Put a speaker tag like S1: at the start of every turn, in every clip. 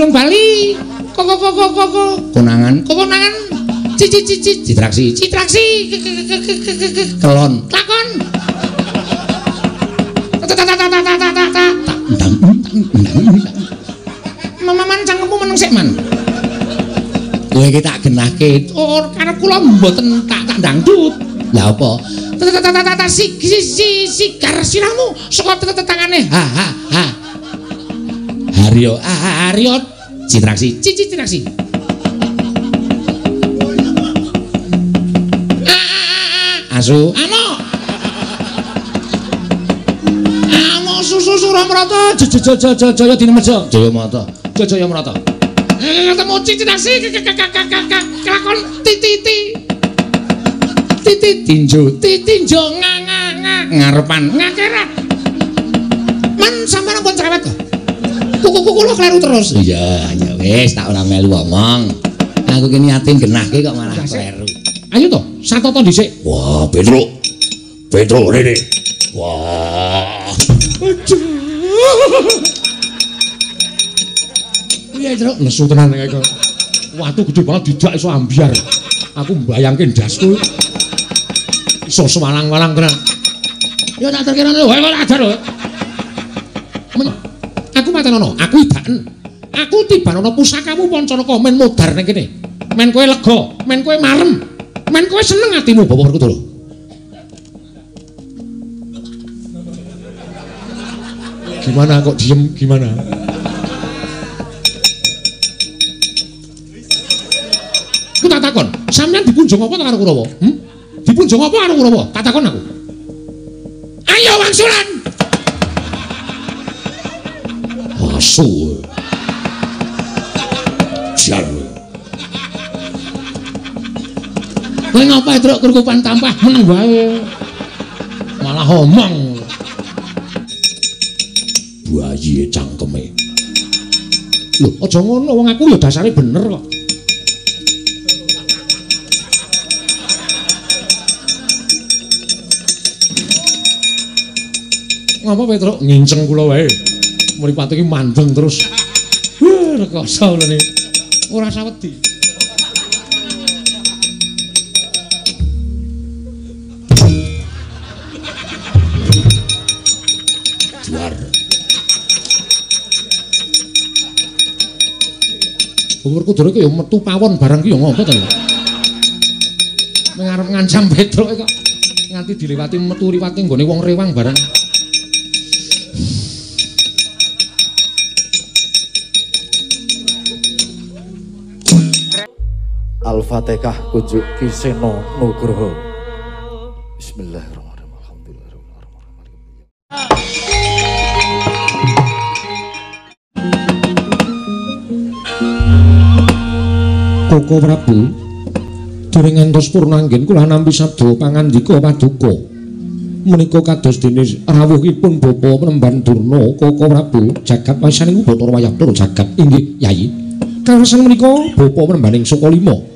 S1: Durung bali. Kok kok kok kok kok. Konangan, kok konangan. Cici cici citraksi, citraksi. Kelon, lakon. Ta ta ta ta ta ta ta ta. Ndang ndang. Mamaman cangkemmu meneng sik, Man. Kowe iki tak genahke. Oh, karep kula mboten tak tak dangdut. Lah apa? Ta ta ta ta si si sigar sirahmu saka tangane. Ha ha ha. Haryo, Haryo citraksi, cici citraksi. Asu, amo. Amo susu Suramrata, jaya dinemeja. Jaya mata, jaya mrata. Ketemu citraksi, kelakon titi titi tinjo, tinjo nga nga nga ngarepan ngakerat. Man sampeyan pun cerewet kok. Kuku kula kleru terus. Iya, ya wis tak ora melu omong. Aku ki niate genahke kok malah kleru. Ayo to, satoto dhisik.
S2: Wah, Petruk. Petruk rene. Wah.
S1: Aduh. Piye, Truk? Nesu tenan kae kok. Watu gedhe banget didak iso ambyar. Aku mbayangke ndasku iso sewalang-walang tenan. Ya tak terkira lho, wae ora ajar lho. Aku matenono, aku idaken. Aku tibanono pusakamu Pancanaka men modar ning kene. Men kowe lega, men kowe marem, men kowe seneng atimu Bapak Werkudara. Gimana kok diem gimana? Ku tak takon, sampeyan dipunjung apa karo Kurawa? Hmm? Dipunjung apa karo Kurawa? Tak takon aku. Ayo wangsulan.
S2: Asu. Jan.
S1: Kowe ngapa truk krukupan tampah meneng wae. Malah omong.
S2: Bayi cangkeme.
S1: Lho, aja ngono wong aku ya dasare bener kok. Ngapa Petruk nginceng kula wae. Mripate iki mandeng terus. Wah, rekoso lho. Ora sawedi.
S2: Juar.
S1: Werkudara iki ya metu pawon barang ki ya ngopo to? Ngarep ngancam Petruk kok nganti dilewati metu liwati nggone wong rewang barang.
S3: Al-Fatihah kunjuk Ki Seno Nugroho. Bismillahirrahmanirrahim. Alhamdulillahirabbil alamin.
S1: Koko Prabu dereng ngantos purnanggen kula nampi sabda pangandika paduka. Menika kados dene rawuhipun Bapa Penemban Durna Koko Prabu jagat wasaning Bathara Wayah Bathara jagat inggih Yayi. Kaleresan menika Bapa Penembaning Sukalima.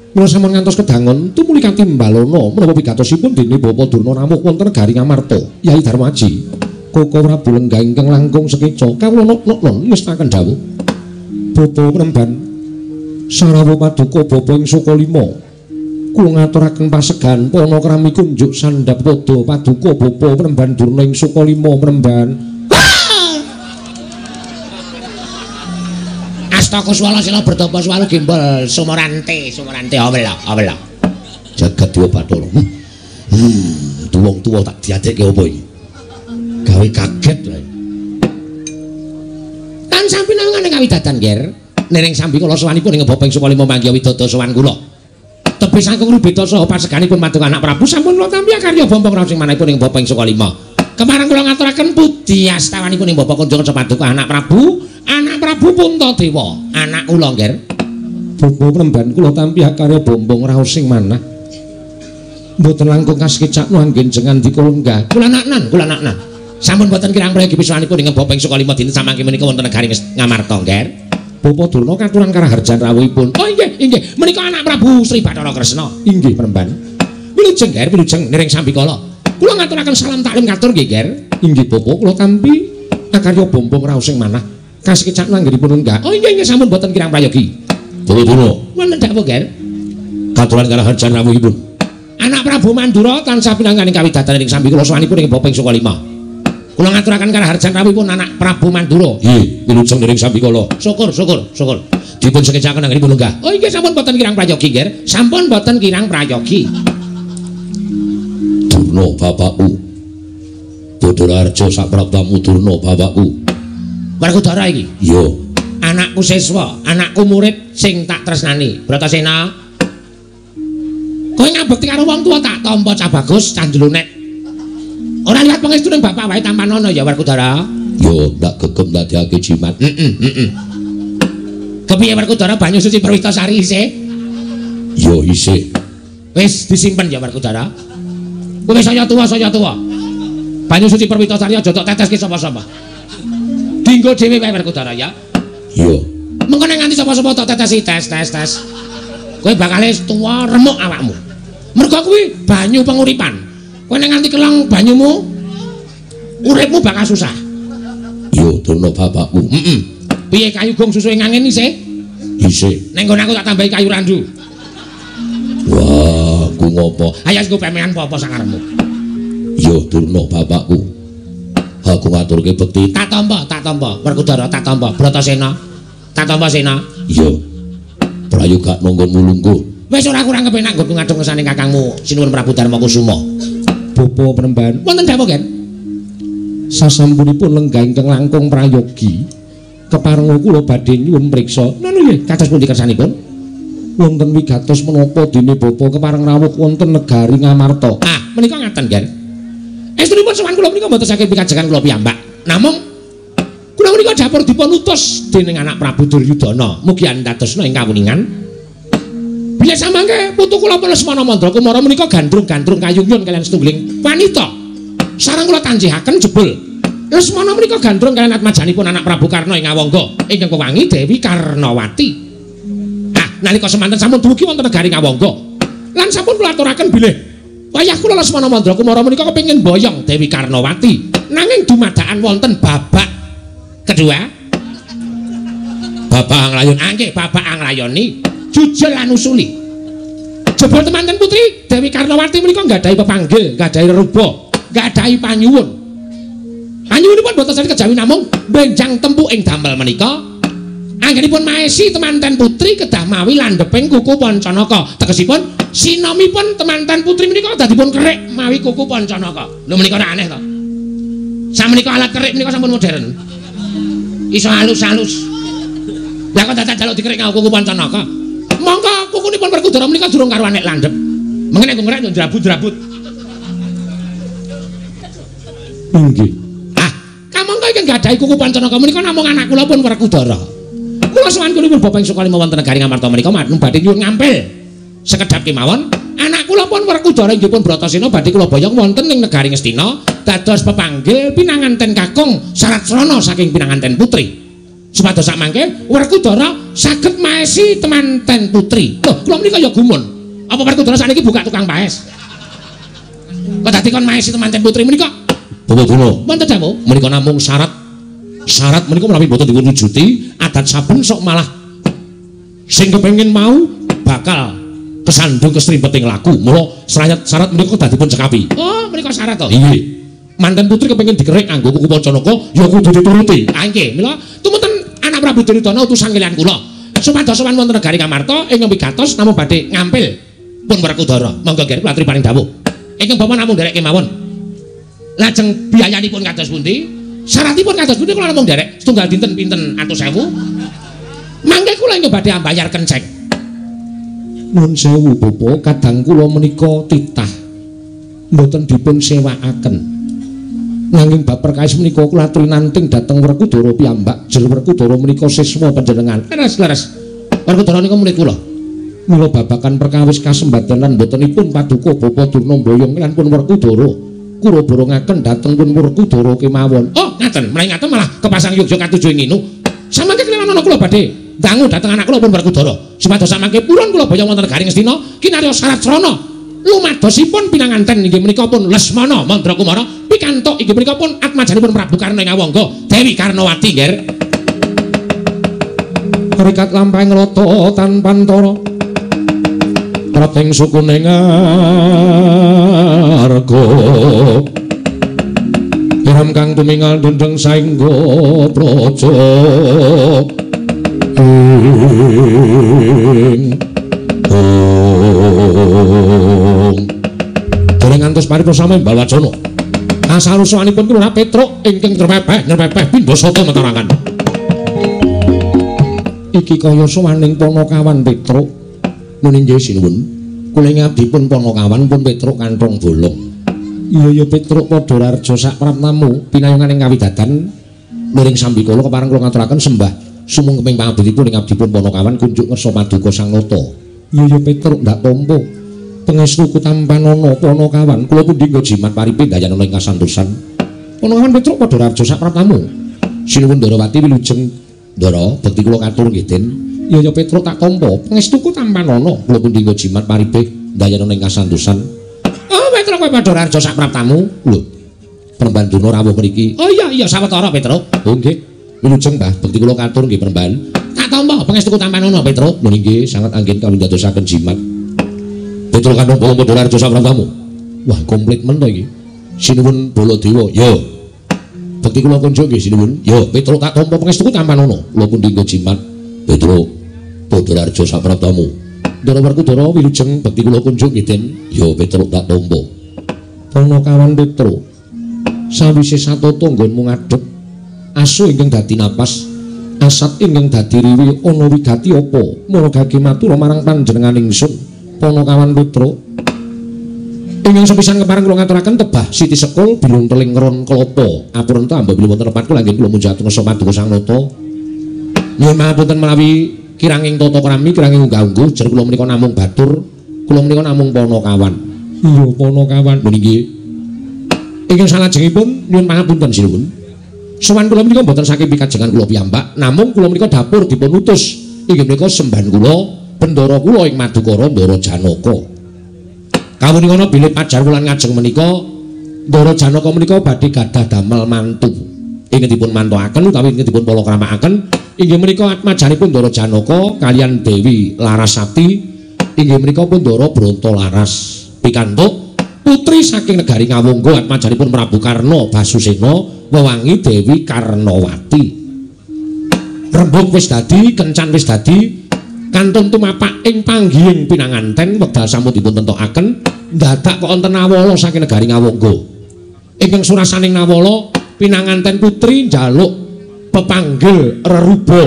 S1: Mula sampun ngantos kedangon tumuli katimbalana menapa pigatosipun dene Bapa Durna rawuh wonten negari Ngamarta. Yai Darmaji Koko Prabu lenggah ingkang langkung sekeca kawula nok-nok ngestaken dawuh. Bapa Penemban sarawuh paduka Bapa ing Sukalima. Kula ngaturaken pasegan panakrami kunjuk sandhap pada paduka Bapa Penemban Durna ing Sukalima Penemban. Astaka swala sila bertapa swala gembol sumorante sumorante awela awela.
S2: Jagat Dewa Bathara. Wong tuwa tak diadekke apa iki? Gawe kaget wae.
S1: Tan sampi nangane kawidadan, Ger. Nering sambi kala sowanipun ing Bapa ing Sukalima manggiha widada sowan kula. Tebih saking rubeda saha paseganipun matung anak Prabu sampun kula tampi karya bombong raos ing manahipun ing Bapa ing Sukalima. Kepareng kula ngaturaken puji astawanipun ing Bapa Kunjungan Paduka anak Prabu, anak Prabu Puntadewa, anak kula, Nger. Bapa Penemban kula tampi karya bombong raos ing manah. Mboten langkung kasekecakno anggen jengandika lenggah. Kula naknan, kula naknan. Sampun boten kirang prayogi pisanipun ing Bapa ing Sukalima dinten samangke menika wonten negari Ngamarta, Nger. Bapa Durna katuran karaharjan rawuhipun. Oh inggih, inggih. Menika anak Prabu Sri Bathara Kresna. Inggih, Penemban. Wilujeng, Ger, wilujeng niring sambikala. Kula ngaturaken salam taklim katur nggih, Ger. Inggih, Bapak, kula tampi akarya bombong raos ing manah. Kasekecakno anggenipun lenggah. Oh inggih inggih sampun boten kirang prayogi.
S2: Bapak Durna.
S1: Wonten dawuh, Ger.
S2: Katuran karaharjan rawuhipun.
S1: Anak Prabu Mandura tansah pinanganing kawidatan ing sambi kula sowanipun ing Bapa ing Suka Lima. Kula ngaturaken karaharjan rawuhipun anak Prabu Mandura.
S2: Nggih, wilujeng ing sambi kula.
S1: Syukur, syukur, syukur.
S2: Dipun sekecaken anggenipun lenggah.
S1: Oh inggih sampun boten kirang prayogi, Ger. Sampun boten kirang prayogi.
S2: Durna bapakku. Bodhoraharja saprabdamu Durna bapakku.
S1: Werkudara iki.
S2: Iya.
S1: Anakku siswa, anakku murid sing tak tresnani. Bratasena. Kowe ngabekti karo wong tuwa tak tampa cah bagus, cah njlunek. Ora liwat pangestu ning bapak wae tampanono ya Werkudara.
S2: Yo ndak gegem ndadekake jimat.
S1: Heeh, heeh. Kepiye Werkudara banyu suci Perwitasari isih?
S2: Yo isih.
S1: Wis disimpen ya Werkudara. Kowe saya tuwa, saya tuwa. Banyu suci Perwitasari aja tok teteske sapa-sapa. Dinggo dhewe wae Werkudara ya.
S2: Iya.
S1: Mengko nek nganti sapa-sapa tok tetesi tes tes tes. Kowe bakal tuwa remuk awakmu. Mergo kuwi banyu penguripan. Kowe nek nganti kelong banyumu uripmu bakal susah.
S2: Iya, Durna bapakku.
S1: Heeh. Piye kayu gong susuhe ngangin isih?
S2: Isih.
S1: Ning nggon aku tak tambahi kayu randu.
S2: Wah, ku ngopo?
S1: Ayo nggo pemean apa-apa sakarepmu.
S2: Iya, Durna bapakku. Aku ngaturke bekti.
S1: Tak tampa, tak tampa. Werkudara tak tampa. Bratasena. Tak tampa Sena.
S2: Iya. Prayoga nanggonmu lungguh.
S1: Wis ora kurang kepenak nggonku ngadeg ngersane kakangmu Sinuwun Prabu Darma Kusuma.
S4: Bapa Penemban.
S1: Wonten dawuh, Gen.
S4: Sasampunipun lenggah ingkang langkung prayogi, keparenga kula badhe nyuwun priksa.
S1: Ngono nggih, kados pundi kersanipun?
S4: Wonten wigatos menapa dene bapa kepareng rawuh wonten negari Ngamarta.
S1: Ah, menika ngaten, Gen. Estunipun sowan kula menika mboten saking pikajengan kula piyambak. Namung kula menika dapur dipun utus dening anak Prabu Duryudana. Mugi andadosna ing kawuningan. Bilih samangke putu kula pun Lesmana Mandra Kumara menika gandrung-gandrung kayungyun kaliyan setunggiling wanita. Sareng kula tanjihaken jebul Lesmana menika gandrung kaliyan atmajanipun anak Prabu Karna ing Awangga ingkang kewangi Dewi Karnawati. Ah, nalika semanten sampun dumugi wonten negari Ngawangga. Lan sampun kula aturaken bilih wayah kula Lesmana Mandra Kumara menika kepengin boyong Dewi Karnawati. Nanging dumadakan wonten babak kedua. Babak Anglayon, nggih, babak Anglayoni jujul lan usuli. Jebul temanten putri Dewi Karnawati menika nggadahi pepanggil, nggadahi reruba, nggadahi panyuwun. Panyuwunipun boten saged kejawi namung benjang tempu ing damel menika. Anggenipun maesi temanten putri kedah mawi landheping kuku Pancanaka. Tegesipun sinomipun temanten putri menika kedah dipun kerik mawi kuku Pancanaka. Lho menika ora aneh to. Samenika alat kerik menika sampun modern. Iso halus-halus. Lah kok dadak jaluk dikerik nganggo kuku Pancanaka? Mongko kukunipun Werkudara menika durung karuan nek landhep. Mengene kok ngerek yo njrabut-njrabut.
S4: Inggih.
S1: Ah, kamangka ingkang gadahi kuku Pancanaka menika namung anak kula pun Werkudara. Kula sowan kula Bapak ing Sukalima wonten negari Ngamarta menika badhe nyuwun ngampil sekedhap kemawon. Anak kula pun Werkudara inggih pun Bratasena badhe kula boyong wonten ing negari Ngastina dados pepanggil pinanganten kakung syarat srana saking pinanganten putri. Supados sakmangke Werkudara saged maesi temanten putri. Lho, kula menika ya gumun. Apa Werkudara sakniki buka tukang paes? Kok dadi kon maesi temanten putri menika?
S2: Bapak Durna,
S1: wonten dawuh
S2: menika namung syarat. Syarat menika menawi mboten dipun wujuti, adat saben sok malah sing kepengin mau bakal kesandung kesrimpeting laku. Mula syarat menika kedah dipun cekapi.
S1: Oh, menika syarat to?
S2: Nggih. Manten putri kepengin dikerik nganggo kuku Pancanaka ya kudu dituruti.
S1: Ah nggih, mila tumunten anak Prabu Duryudana utusan kaliyan kula. Supados sowan wonten negari Ngamarta ing wigatos namung badhe ngampil pun Werkudara. Monggo nggih kula aturi paring dawuh. Ingkang bapa namung nderek kemawon. Lajeng biayanipun kados pundi? Syaratipun kados pundi kula namung nderek setunggal dinten pinten atus ewu. Mangke kula ingkang badhe ambayar kenceng.
S4: Nuwun sewu bapa, kadang kula menika titah mboten dipun sewakaken. Nanging bab perkawis menika kula aturi nanting dhateng Werkudara piyambak. Jel Werkudara menika siswa panjenengan.
S1: Leres, leres. Werkudara nika murid kula.
S4: Mula babakan perkawis kasembadan lan mbotenipun paduka Bapa Durna mboyong lan pun Werkudara kula borongaken dhateng pun Werkudara kemawon.
S1: Oh, ngaten. Menawi ngaten malah kepasang yogya katuju ing nginu. Samangke kliwat ana kula badhe dangu dhateng anak kula pun Werkudara. Supados samangke purun kula boyong wonten negari Ngastina kinarya syarat srana lumadosipun pinanganten inggih menika pun Lesmana Mandra Kumara pikantuk inggih menika pun atmajanipun Prabu Karna ing Awangga Dewi Karnawati, Nger. Rikat lampahing rata tanpantara prating sukune ngarga iram kang tumingal dendeng saengga praja ing ong. Dereng ngantos pariprasama embal wacana asarusanipun kula Petruk ingkang nyerpepeh pindha sata metarangan. Iki kaya sowaning Panakawan Petruk. Muni nggih sinuwun. Kula ngabdipun Panakawan pun Petruk kanthong bolong. Iya ya Petruk padha rarja sak praptamu pinayungan ing kawidadan miring sambikala kepareng kula ngaturaken sembah sumungkeming pangabdipun ing abdipun Panakawan kunjuk ngersa paduka Sang Nata. Iya ya Petruk ndak tampa. Pangestuku tampanana Panakawan kula pundi nggo jimat paripe ndayanana ing kasantosan. Panakawan Petruk padha rarja sak praptamu. Sinuwun Ndarawati wilujeng Ndara, bekti kula katur nggih Den. Iya ya Petruk tak tampa. Pangestuku tampanana kula pundi nggo jimat paripe ndayanana ing kasantosan. Oh Petruk kowe padha rarja sak praptamu. Lho. Peremban Durna rawuh mriki. Oh iya iya sawetara Petruk. Oh nggih. Wilujeng Mbah, bekti kula katur nggih Peremban. Tak tampa pangestuku tampanana Petruk. Lho nggih sanget anggen kawindadosaken jimat. Petruk kandhong bolong padha rarja sak praptamu. Wah, komplit men to iki. Sinuwun Baladewa. Yo. Bekti kula kunjuk nggih sinuwun. Yo, Petruk tak tampa pangestuku tampanana. Kula pundi nggo jimat. Petruk padha rarja sak praptamu. Ndara Werkudara wilujeng bekti kula kunjuk nggih Den. Yo, Petruk tak tampa. Panakawan Petruk. Sawise satata nggonmu ngadhep asu ingkang dadi napas, asat ingkang dadi riwi ana wigati apa? Mula gage matur marang panjenengan ingsun. Panakawan Petruk. Ingkang sepisan kepareng kula ngaturaken tebah siti sekul bilung teling ron klapa. Apurenta amba bilih wonten lepat kula nggih kula munjat ngersa paduka Sang Nata. Nyuwun pangapunten menawi kiranging tata krami, kiranging unggah-ungguh, jer kula menika namung batur, kula menika namung Panakawan. Iya Panakawan. Lho nggih. Ingkang salajengipun nyuwun pangapunten sinuwun. Sowan kula menika mboten saking pikajengan kula piyambak, namung kula menika dapur dipun utus inggih menika sembahan kula, bendara kula ing Madukara Ndara Janaka. Kawuningan bilih pajar wulan ngajeng menika Ndara Janaka menika badhe gadah damel mantu. Ingkang dipun mantuaken utawi ingkang dipun palakramakaken inggih menika atmajanipun Ndara Janaka kaliyan Dewi Larasati inggih menika pun Ndara Brontolaras. Pikantuk putri saking negari Ngawangga atmajanipun Prabu Karna Basusena wewangi Dewi Karnawati. Rembug wis dadi, kencan wis dadi, kantun tumapak ing panggihing pinanganten wekdal sampun dipun tentokaken dadak kok wonten nawala saking negari Ngawangga. Ingkang surasaning nawala pinanganten putri njaluk pepanggil reruba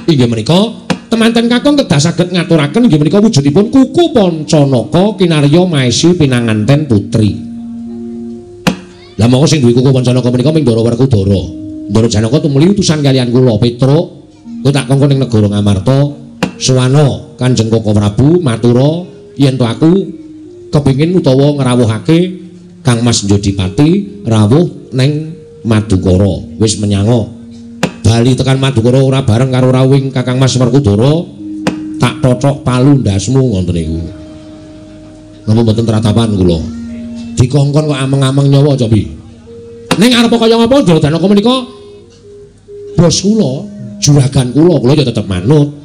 S1: inggih menika temanten kakung kedah saged ngaturaken inggih menika wujudipun kuku Pancanaka kinarya maesi pinanganten putri. Lah monggo sing duwe kuku Pancanaka menika ming Ndara Werkudara. Ndara Janaka tumuli utusan kaliyan kula Petruk kowe tak kongkon ing negara Ngamarta. Suwana Kanjeng Koko Prabu matura yen to aku kepengin utawa ngrawuhake Kang Mas Njodipati rawuh neng Madukara. Wis menyanga bali tekan Madukara ora bareng karo rawuhing Kakang Mas Werkudara tak tothok palu ndasmu ngoten niku. Napa mboten tratapan kula? Dikongkon kok ameng-ameng nyawa cobi. Ning arep kaya ngapa Ndara Janaka menika bos kula, juragan kula, kula ya tetep manut.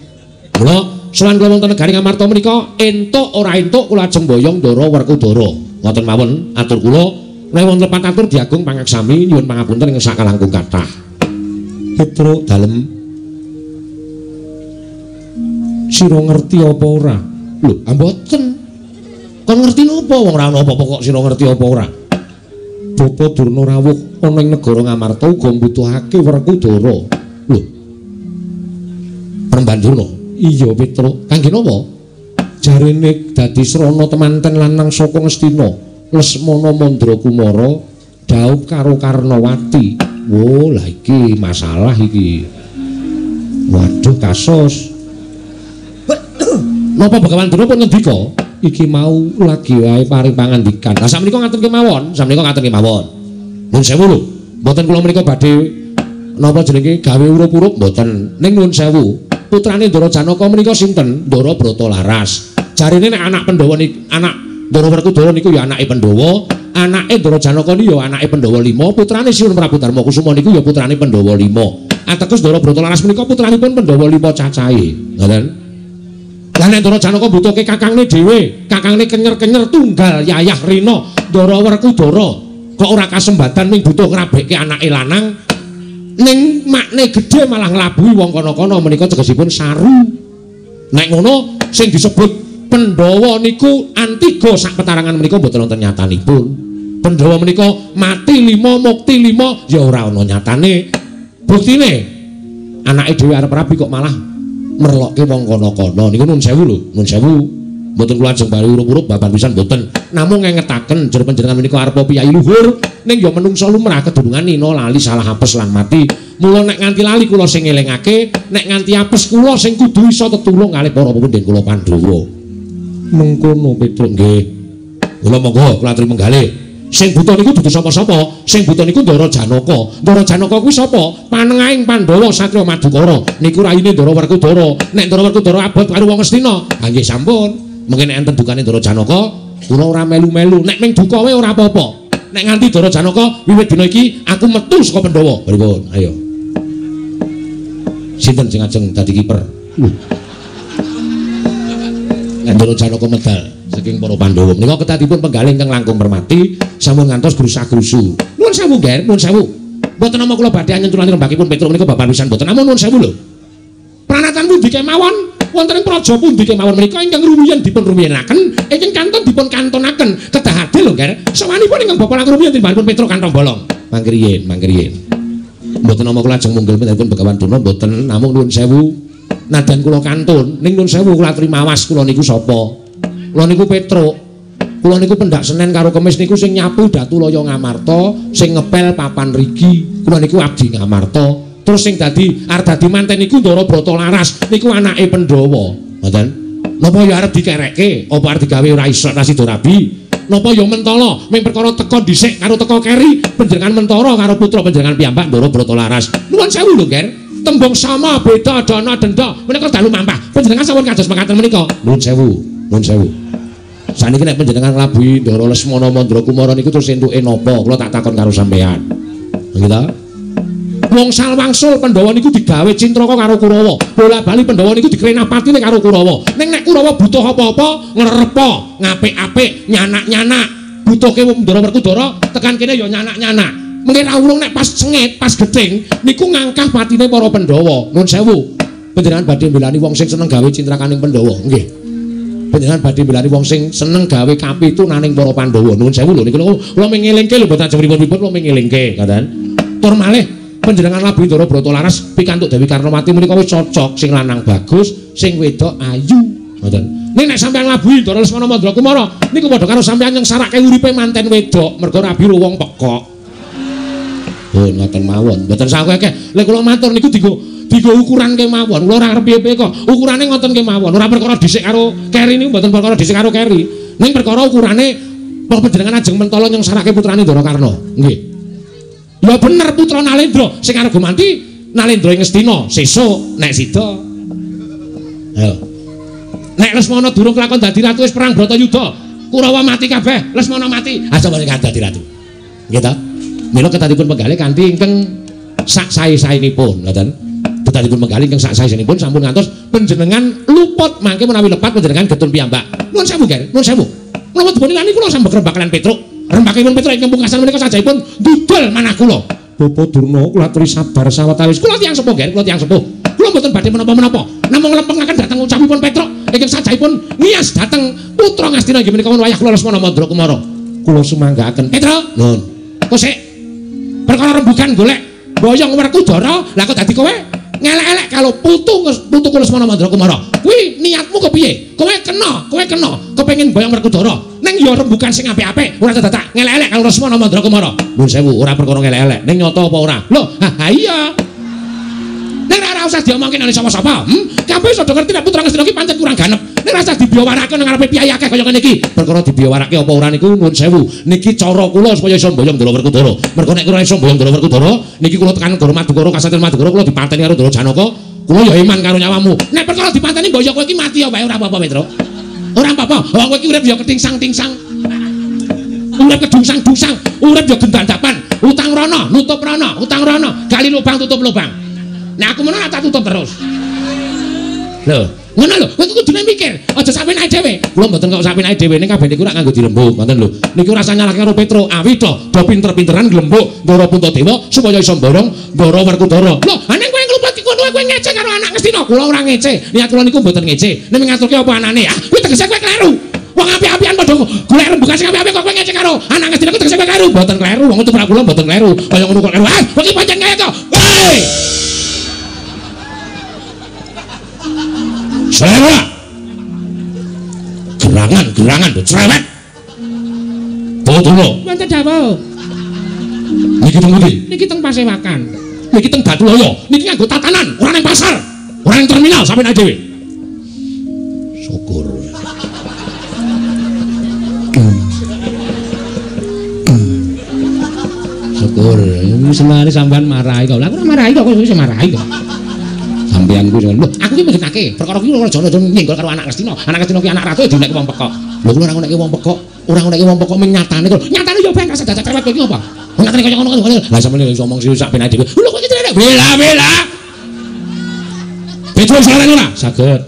S1: Mula sowan kula wonten negari Ngamarta menika entuk ora entuk kula ajeng boyong Ndara Werkudara. Ngoten mawon atur kula. Nek wonten lepat atur diagung pangaksami nyuwun pangapunten ing sakalangkung kathah. Petruk dalem sira ngerti apa ora? Lho, mboten. Kon ngerti napa wong ora ana apa-apa kok sira ngerti apa ora? Bapa Durna rawuh ana ing negara Ngamarta uga mbutuhake Werkudara. Lho. Peremban Durna. Iya Petruk, kangge napa? Jarene dadi srana temanten lanang saka Ngastina, Lesmana Mandrakumara dhaup karo Karnawati. Wo, lah iki masalah iki. Waduh kasus. Napa Begawan Durna pun ngendika? Iki mau lagi wae paring pangandikan. Lah sakmenika ngaten kemawon, sakmenika ngaten kemawon. Nuwun sewu lho, mboten kula menika badhe napa jenenge gawe urup-urup mboten. Ning nuwun sewu. Putrane Ndara Janaka menika sinten? Ndara Bratalaras. Jarene nek anak Pandhawa niku anak Ndara Werkudara niku ya anake Pandhawa, anake Ndara Janaka niku ya anake Pandhawa 5, putrane Sinuwun Prabu Darmakusuma niku ya putrane Pandhawa 5.
S2: Ateges Ndara Brata Laras menika putranipun Pandhawa 5 cacahe. Ngoten. Lah nek Ndara Janaka mbutuhke kakangne dhewe, kakangne kenyer-kenyer tunggal yayah rina Ndara Werkudara kok ora kasembatan ning butuh ngrabekke anake lanang ning makne gedhe malah nglabuhi wong kono-kono menika tegesipun saru. Nek ngono sing disebut Pandhawa niku antiga sak petarangan menika mboten wonten nyatanipun. Pandhawa menika mati 5 mukti 5 ya ora ana nyatane. Buktine anake dhewe arep rabi kok malah merlokke wong kono-kono. Niku nun sewu lho, nun sewu. Mboten kula ajeng bali urup-urup babar pisan mboten. Namung ngengetaken jer panjenengan menika arepa piyayi luhur ning ya menungsa lumrah kedunungan nina lali salah apes lan mati. Mula nek nganti lali kula sing ngelingake, nek nganti apes kula sing kudu iso tetulung kalih para pepundhen kula Pandhawa. Mengkono Petruk nggih. Kula monggo kula aturi menggalih. Sing buta niku dudu sapa-sapa, sing buta niku Ndara Janaka. Ndara Janaka kuwi sapa? Panengahing Pandhawa satriya Madukara. Niku raine Ndara Werkudara. Nek Ndara Werkudara abot karo wong Astina, ha nggih sampun. Mungkin nek enten dukane Ndara Janaka, kula ora melu-melu. Nek ming duka wae ora apa-apa. Nek nganti Ndara Janaka wiwit dina iki aku metu saka Pandhawa. Pripun? Ayo. Sinten sing ajeng dadi kiper? Ndara Janaka medal saking para Pandhawa. Menika ketadipun penggalih ingkang langkung permati sampun ngantos grusa-grusu. Nuwun sewu, Ger, nuwun sewu. Mboten nama kula badhe nyentuhane rembakipun Petruk menika babar pisan mboten. Namung nuwun sewu lho. Pranatan pundi kemawon wonten ing praja pundi kemawon menika ingkang rumiyin dipun rumiyinaken, ingkang kantun dipun kantonaken. Kedah adil lho, Ger. Sawanipun ingkang bapa langkung rumiyin timbanipun Petruk kantong bolong. Mangkriyin, mangkriyin. Mboten nama kula ajeng munggil menipun Begawan Durna mboten, namung nuwun sewu. Nadan kula kantun ning nuwun sewu kula aturi mawas kula niku sapa? Kula niku Petruk. Kula niku pendak Senen karo Kemis niku sing nyapu Datu Laya Ngamarta, sing ngepel papan rigi. Kula niku abdi Ngamarta. Terus sing dadi arep dadi manten niku Ndara Brata Laras, niku anake Pandhawa. Ngoten. Napa ya arep dikerekke? Apa arep digawe ora iso ra sida rabi? Napa ya mentala ming perkara teka dhisik karo teka keri panjenengan mentara karo putra panjenengan piyambak Ndara Brata Laras. Nuwun sewu lho, Ger. Tembung sama beda dana denda menika dalu mampah. Panjenengan sampun kados mekaten menika. Nuwun sewu, nuwun sewu. Saniki nek panjenengan nglabuhi Ndara Lesmana Mandra Kumara niku terus entuke napa? Kula tak takon karo sampean. Nggih ta? Wong salwangsul Pandhawa niku digawe cintraka karo Kurawa. Bola-bali Pandhawa niku dikrenapatine karo Kurawa. Ning nek Kurawa butuh apa-apa, ngrerepa, ngapik-apik, nyanak-nyanak. Butuhke Ndara Werkudara tekan kene ya nyanak-nyanak. Mengke ra urung nek pas sengit, pas gething niku ngangkah patine para Pandhawa. Nuwun sewu. Panjenengan badhe mbelani wong sing seneng gawe cintrakaning Pandhawa. Nggih. Panjenengan badhe mbelani wong sing seneng gawe kapitunaning para Pandhawa. Nuwun sewu lho niku kula mengelingke lho mboten ajeng pripun-pripun kula mengelingke, ngoten. Tur malih panjenengan labuhi Ndara Brata Laras pikantuk Dewi Karnawati menika wis cocok, sing lanang bagus, sing wedok ayu, ngoten. Ning nek sampeyan nglabuhi Ndara Lesmana Mandra Kumara niku padha karo sampeyan nyengsarake uripe manten wedok mergo rabi wong pekok. Oh, ngoten mawon. Mboten sakake. Lek kula matur niku dienggo ukuran kemawon. Kula ora arep piye-piye kok. Ukurane ngoten kemawon. Ora perkara dhisik karo keri niku mboten perkara dhisik karo keri. Ning perkara ukurane apa panjenengan ajeng mentala nyengsarake putrane Ndara Karna. Nggih. Ya bener putra Nalendra sing arep gumanti Nalendra ing Ngastina sesuk nek sida. Ayo. Nek Lesmana durung kelakon dadi ratu wis perang Bratayuda. Kurawa mati kabeh, Lesmana mati. Ha sapa sing dadi ratu? Nggih ta? Mila ketadipun penggalih kanthi ingkang sak sae-saenipun, ngoten. Ketadipun penggalih ingkang sak sae-saenipun sampun ngantos panjenengan luput mangke menawi lepat panjenengan getun piyambak. Nuwun sewu, Ger, nuwun sewu. Menapa dipun ilani kula sambek rembak kalian Petruk. Rembakipun Petruk ingkang pungkasan menika sajahipun ndudul manah kula. Bapak Durna kula aturi sabar sawetawis. Kula tiyang sepuh, Ger, kula tiyang sepuh. Kula mboten badhe menapa-menapa. Namung nglempengaken dhateng ucapipun Petruk ingkang sajahipun ngiyas dhateng putra Ngastina inggih menika wayah kula Lesmana Mandra Kumara. Kula sumanggaaken. Petruk, nuwun. Kosek perkara rembugan golek boyong Werkudara, lah kok dadi kowe ngelek-elek kalau putu Lesmana Mandra Kumara. Kuwi niatmu kepiye? Kowe kena kepengin boyong Werkudara. Ning ya rembugan sing apik-apik, ora dadak ngelek-elek kalau Lesmana Mandra Kumara. Nuwun sewu, ora perkara ngelek-elek, ning nyata apa ora? Lho, ha iya. Ning ora usah diomongke nang sapa-sapa. Kabeh wis padha ngerti nek putra Ngastina iki pancen kurang ganep. Ning ora usah dibiyawarake nang ngarepe piyai akeh kaya ngene iki. Perkara dibiyawarake apa ora niku nuwun sewu. Niki cara kula supaya iso mboyong Ndara Werkudara. Mergo nek kula iso mboyong Ndara Werkudara, niki kula tekan negara Madukara, kasatriyan Madukara kula dipateni karo Ndara Janaka. Kula ya iman karo nyawamu. Nek perkara dipateni mboyong kowe iki mati ya wae ora apa-apa, Petro. Ora apa-apa. Wong kowe iki urip ya ketingsang-tingsang. Urip kedungsang-dungsang, urip ya gendandapan. Utang rono, nutup rono, utang rono, gali lubang tutup lubang. Nek aku ngono tak tutup terus. Lho, ngono lho, kowe kudune mikir, aja sampeyan dhewe. Kula mboten kok sampeyan dhewe ning kabeh niku rak nganggo dirembuk, ngoten lho. Niku rasa nyalahke karo Petro, awi to do pinter-pinteran glembuk Ndara Puntadewa supaya iso mborong Ndara Werkudara. Lho, ane kowe ngluput kono kowe ngece karo anak Ngastina. Kula ora ngece. Niat kula niku mboten ngece. Nek ngaturke apa anane? Ah, kuwi tegese kowe kleru. Wong api-apian padha golek rembukan sing apik-apik kok kowe ngece karo anak Ngastina kuwi tegese kowe kleru. Mboten kleru, wong tumrap kula mboten kleru. Kaya ngono kok kleru. Ah, kowe iki pancen kaya to. Hei! Selera. Gerangan-gerangan do cerewet. Bawa wonten dawuh. Niki teng pundi? Niki teng Pasewakan. Niki teng Batuloyo. Niki nganggo tatanan, ora ning pasar, ora ning terminal sampeyan dhewe. Syukur. Syukur. Senare sampean marahi kok. Lah aku ora marahi kok, kowe wis marahi kok. Sampeyan kuwi lho, aku ki mudhunake. Perkara kuwi ora aja nyenggol karo anak Ngastina. Anak Ngastina ki anak ratu dinekke wong pekok. Lho kula ora ngonekke wong pekok, ora ngonekke wong pekok ming nyatane kok. Nyatane yo ben rasa dadak cerewet kowe iki apa? Nyatane kaya ngono kok. Lah sampeyan iso omong sing sak benake dhewe. Lho kok iki cerewet. Bela bela. Petro salah ora? Saged.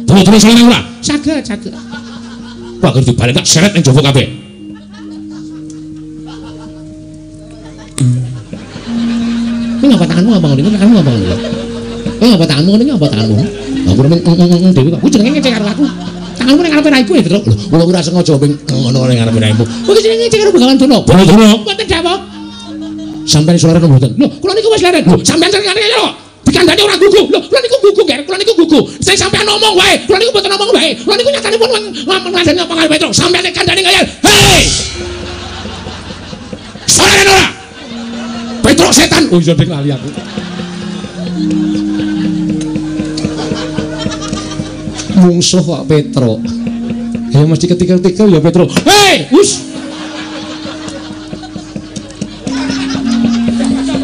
S2: Terus salah ora? Saged, saged. Wah, kudu dibalik tak seret ning jaba kabeh. Ini ngapa tanganmu apa ngene? Tanganmu apa ngene? Apa tanganmu ngene apa tanganmu? Aku ora dhewe kok. Kuwi jenenge ngece karo aku. Tanganmu ning ngarepe raiku ya, Truk. Lho, kula ora sengaja ping ngono ning ngarepe raimu. Kuwi jenenge ngece karo Begawan Durna. Durna. Mboten dawuh. Sampeyan iso leren mboten? Lho, kula niku wis leren. Lho, sampeyan leren kaya dikandani ora gugu. Lho, kula niku gugu, Ger. Kula niku gugu. Sing sampeyan ngomong wae. Kula niku mboten ngomong wae. Kula niku nyatane pun ngandani apa karo Petruk. Sampeyan nek kandhani kaya, hei! Leren ora? Petruk setan. Oh iya ding lali aku. Mungsuh kok Petruk. Ya mesti ketika-ketika ya Petruk. Hei, us.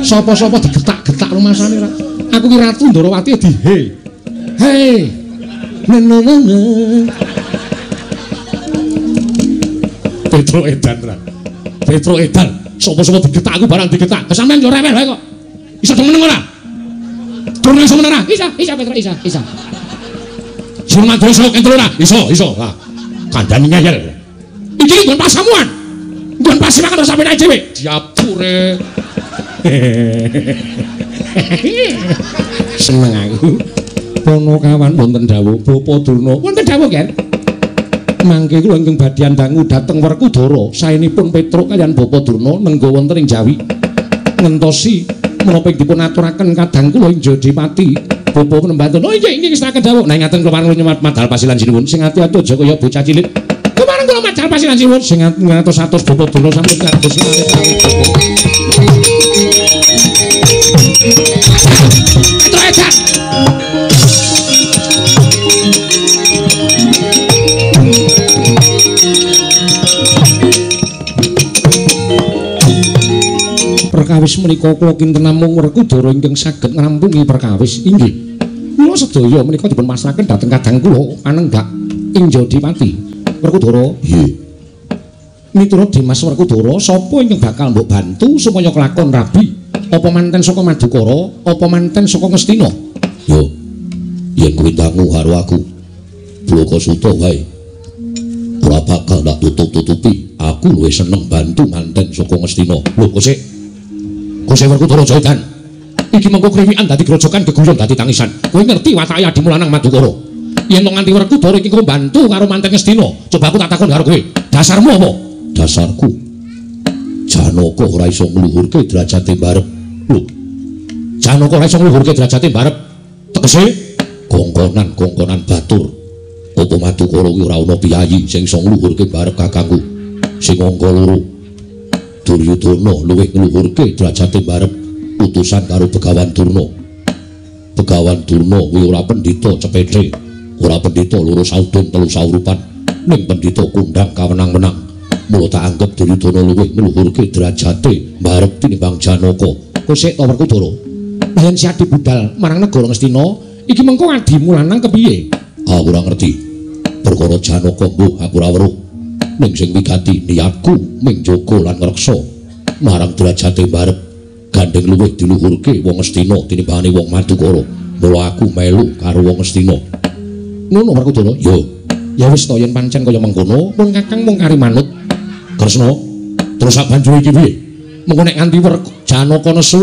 S2: Sapa-sapa digetak-getak rumasane ra. Aku ki Ratu Ndorowati di he. Hei. Ne. Petruk edan ra. Petruk edan. Sapa-sapa digetak aku barang digetak. Sampeyan yo rewel wae kok. Iso meneng ora? Durung iso meneng ora? Iso, iso Petruk, iso, iso. Surman iso kentel ora? Iso, iso. Lah, kandhane ngeyel. Iki nggon pasamuan. Nggon pasewakan ora sampeyan dhewe. Diapure. Seneng aku. Ponokawan wonten dawuh Bapak Durna. Wonten dawuh, Ger. Mangke kula ingkang badhe dangu dhateng Werkudara, saenipun Petruk kaliyan Bapak Durna nengga wonten ing Jawi. Ngentosi menapa ing dipun aturaken kadang kula ing Jodipati. Bapak Penemban. Oh inggih inggih setaken dawuh. Nah ngaten kula pareng madal pasilan sinuwun. Sing ati-ati aja kaya bocah cilik. Kepareng kula madal pasilan sinuwun sing ngatos-atos Bapak Durna sampun kados kali Bapak. Petruk edan. Perkawis menika kula kinten namung Werkudara ingkang saged ngrampungi perkawis. Inggih. Mula sedaya menika dipun pasrahaken dhateng kadang kula panenggak ing Jodipati. Werkudara, nggih. Miturut Dimas Werkudara, sapa ingkang bakal mbok bantu supaya kelakon rabi? Apa manten saka Madukara, apa manten saka Ngastina?
S1: Yo. Yen kuwi dangu karo aku, Blokasuta wae. Ora bakal tak tutup-tutupi. Aku luwih seneng bantu manten saka Ngastina. Lho, kok sik? Kose Werkudara Jaidan. Iki mengko kriwikan dadi grojokan geguyon dadi tangisan. Kowe ngerti watake adimu lanang Madukara. Yen to nganti Werkudara iki kok bantu karo manten Ngastina, coba aku tak takon karo kowe. Dasarmu apa? Dasarku Janaka ora iso ngluhurke derajate barep. Lho. Janaka ora iso ngluhurke derajate barep. Tegese kongkonan-kongkonan batur. Apa Madukara kuwi ora ana piyayi sing iso ngluhurke barep kakangku. Sing angka loro. Duryudana luwih ngluhurke derajate barep utusan karo Begawan Durna. Begawan Durna kuwi ora pendhita cepethe, ora pendhita loro saudon telu saurupan, ning pendhita kondhang kawenang-wenang. Mula tak anggep Duryudana luwih ngluhurke derajate barep tinimbang Janaka.
S2: Kowe sik to Werkudara. Lah yen Siadi budal marang negara Ngastina, iki mengko adimu lanang kepiye?
S1: Aku ora ngerti. Perkara Janaka mbuh aku ora weruh. Ning sing wigati niatku ming jaga lan ngreksa marang derajate barep.
S2: Gandeng luwih diluhurke wong Ngastina tinimbangane wong Madukara. Mula aku melu karo wong Ngastina. Ngono Werkudara? Yo. Ya wis to yen pancen kaya mengkono, pun Kakang mung kari manut. Kresna, terus sak banjure iki piye? Mengko nek nganti Janaka nesu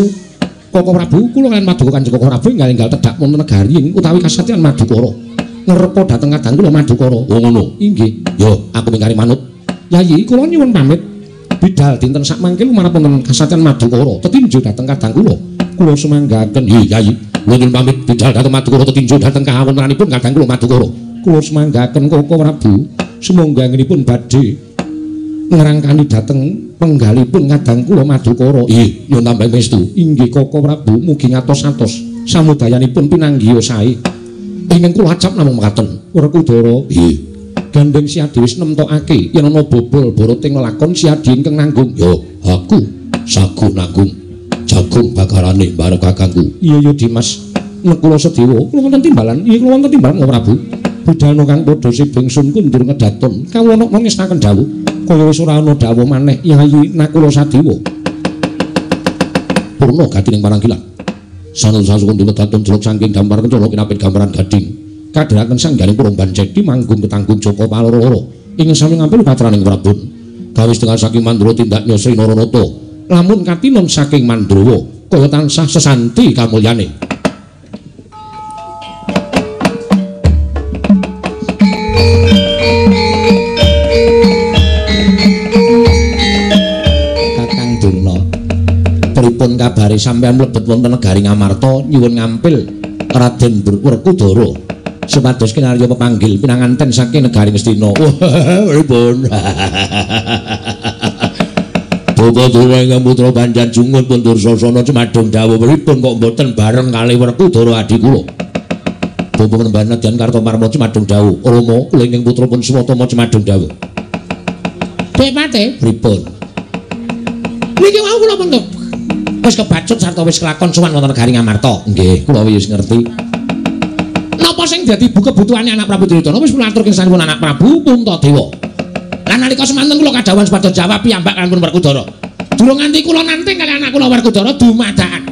S2: Koko Prabu, kula kaliyan Maduka Kanjeng Koko Prabu enggal-enggal tedhak wonten negari utawi kasatriyan Madukara. Ngrepa dhateng kadang kula Madukara. Oh ngono. Inggih. Yo, aku mung kari manut. Yayi, kula nyuwun pamit. Bidal dinten sak mangke lumarep wonten kasatriyan Madukara. Tetinju dhateng kadang kula. Kula sumanggaken. Nggih, Yayi. Kula nyuwun pamit bidal dhateng Madukara tetinju dhateng kawontenanipun kadang kula Madukara. Kula sumanggaken Koko Prabu. Sumangga anggenipun badhe ngrangkani dhateng penggalipun kadang kula Madukara. Nggih, nyuwun tambahi pangestu. Inggih Koko Prabu, mugi ngatos-atos samudayanipun pinanggiya sae. Ingkang kula acap namung mekaten. Werkudara, nggih. Gandeng Siadi wis nemtokake yen ana bobol boroting lelakon Siadi ingkang nanggung. Yo, aku sagu nanggung. Jagung bakarane bareng kakangku. Iya ya Dimas. Nek kula Sedewa, kula wonten timbalan. Iya kula wonten timbalan Koko Prabu. Budalna kang padha sibing sun kundur ngedaton. Kawula ngestaken dawuh. Kaya wis ora ana dawuh maneh Yayi Nakula Sadewa. Purna gatining paranggilan. Sanun sasukundur ngedaton jeluk saking gambar kencana kinapit gambaran gading. Kadheraken sangganing Puromban Cedi manggung ketanggung Joko Paloro-loro. Ing sami ngampil patraning Prabun. Gawe setengah saking Mandura tindaknya Sri Naranata. Lamun katinon saking Mandrawa kaya tansah sesanti kamulyane. Kakang Durna, pripun kabare sampeyan mlebet wonten negari Ngamarta nyuwun ngampil Raden Werkudara supados kinarya pepanggil pinanganten saking negari Ngastina. Pripun? Bapak Durna ingkang putra Banjar Jungun pun Dursasana cumadung dawuh pripun kok mboten bareng kalih Werkudara adi kula. Bapak Penemban Nadyan Kartomarma cumadung dawuh. Rama kula ingkang putra pun Swatama cumadung dawuh. Dek Pate, pripun? Niki wau kula pun wis kebacut sarta wis kelakon sowan wonten negari Ngamarta. Nggih, kula wis ngerti. Napa sing dadi kebutuhane anak Prabu Duryudana wis kula aturke sanipun anak Prabu Puntadewa. Lan nalika semanten kula kadhawuhan supados jawab piyambak lan pun Werkudara. Durung nganti kula nanting kali anak kula Werkudara dumadakan.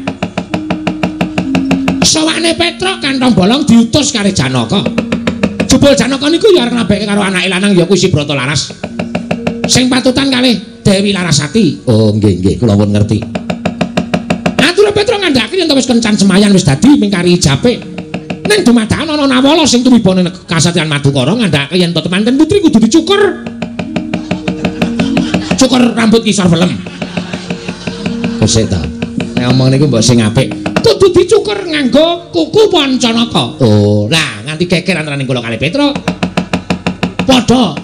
S2: Sawane Petruk kantong bolong diutus karo Janaka. Jebul Janaka niku ya arep nglabeke karo anake lanang ya kuwi Si Brata Laras. Sing patutan kalih Dewi Larasati. Oh nggih nggih kula pun ngerti. Ature Petruk ngandhake yen wis kencan semayan wis dadi mingkari ijape. Ning dumadakan ana Nawala sing tumiba ning kasatriyan Madukara ngandhake yen to temanten putri kudu dicukur. Cukur rambut kisor film. Kosek ta. Nek omong niku mbok sing apik. Kudu dicukur nganggo kuku Pancanaka. Oh, lah nganti geger antaraning kula kalih Petruk. Padha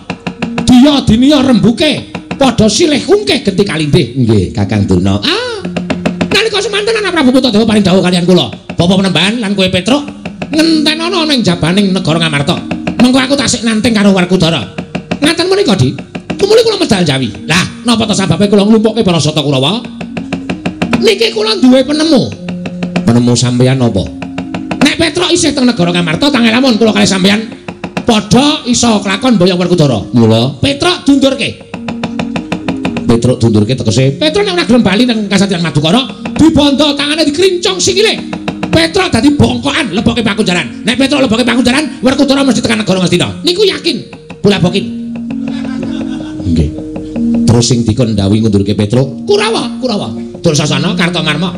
S2: diya diniya rembuke, padha silih ungkeh genti kalindih. Nggih, Kakang Durna. Ah. Nalika semanten anak Prabu Puntadewa paring dawuh kaliyan kula. Bapak Penemban lan kowe Petruk ngentenono ning jabaning negara Ngamarta. Mengko aku tasik nanting karo Werkudara. Ngaten menika, Dik. Tumuli kula medal Jawi. Lah, napa to sababe kula nglumpukke para Sata Kurawa? Niki kula duwe penemu. Penemu sampeyan napa? Nek Petruk isih teng negara Ngamarta, tangel lamun kula kalih sampeyan padha iso klakon boyong Werkudara. Mula Petruk dundurke. Petruk dundurke tegese Petruk nek ora gelem bali nang kasatriyan Madukara, dibondo tangane dikrincong sikile. Petruk dadi bongkokan leboke pakunjaran. Nek Petruk leboke pakunjaran, Werkudara mesti tekan negara Ngastina. Niku yakin. Bola-bokin. Nggih. Terus sing dikon ndhawuhi ngundurke Petruk, Kurawa, Kurawa. Dursasana Kartomarma.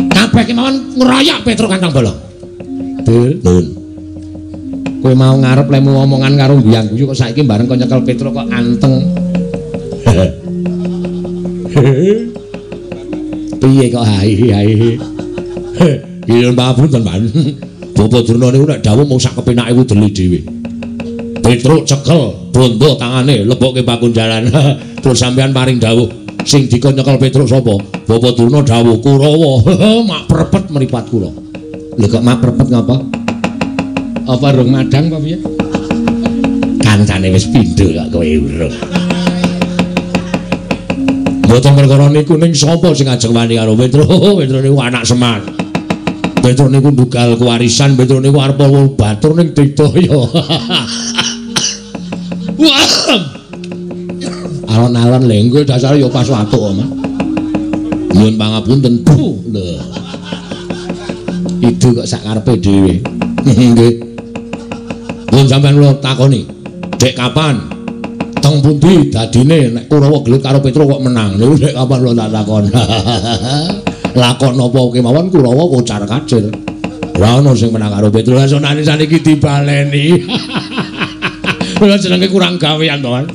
S2: Kabeh kemawon ngroyok Petruk kantong bolong. Dul, Nun. Kowe mau ngarep lemu omongan karo guyang-guyu kok saiki bareng kok nyekel Petruk kok anteng. Piye kok hai hai. Nyuwun pangapunten, Pak. Bapak Durna niku nek dawuh mung sak kepenake wedeli dhewe. Petruk cekel bondo tangane lebokke pakunjaran. Terus sampean paring dawuh sing dikon nyekel Petruk sapa? Bapak Durna dawuh Kurawa. Mak prepet mripat kula. Lho kok mak prepet ngapa? Apa rung madang apa piye? Kancane wis pindho kok kowe urung. Mboten perkara niku ning sapa sing ajeng wani karo Petruk? Petruk niku anak Semar. Petruk niku ndugal kewarisan, Petruk niku arep batur ning Digdaya. Wah. Alon-alon lho engko dasare ya pas watuk, Mas. Nyuwun pangapunten. Puh, lho. Idu kok sak karepe dhewe. Nggih. Mun sampean kula takoni, dek kapan? Teng pundi dadine nek Kurawa gelut karo Petruk kok menang? Niku dek kapan kula tak takon. Lakon napa kemawon Kurawa kocar kacir. Ora ono sing menang karo Petruk. Lah sonane saniki dibaleni. Kula jenenge kurang gawean to, Mas.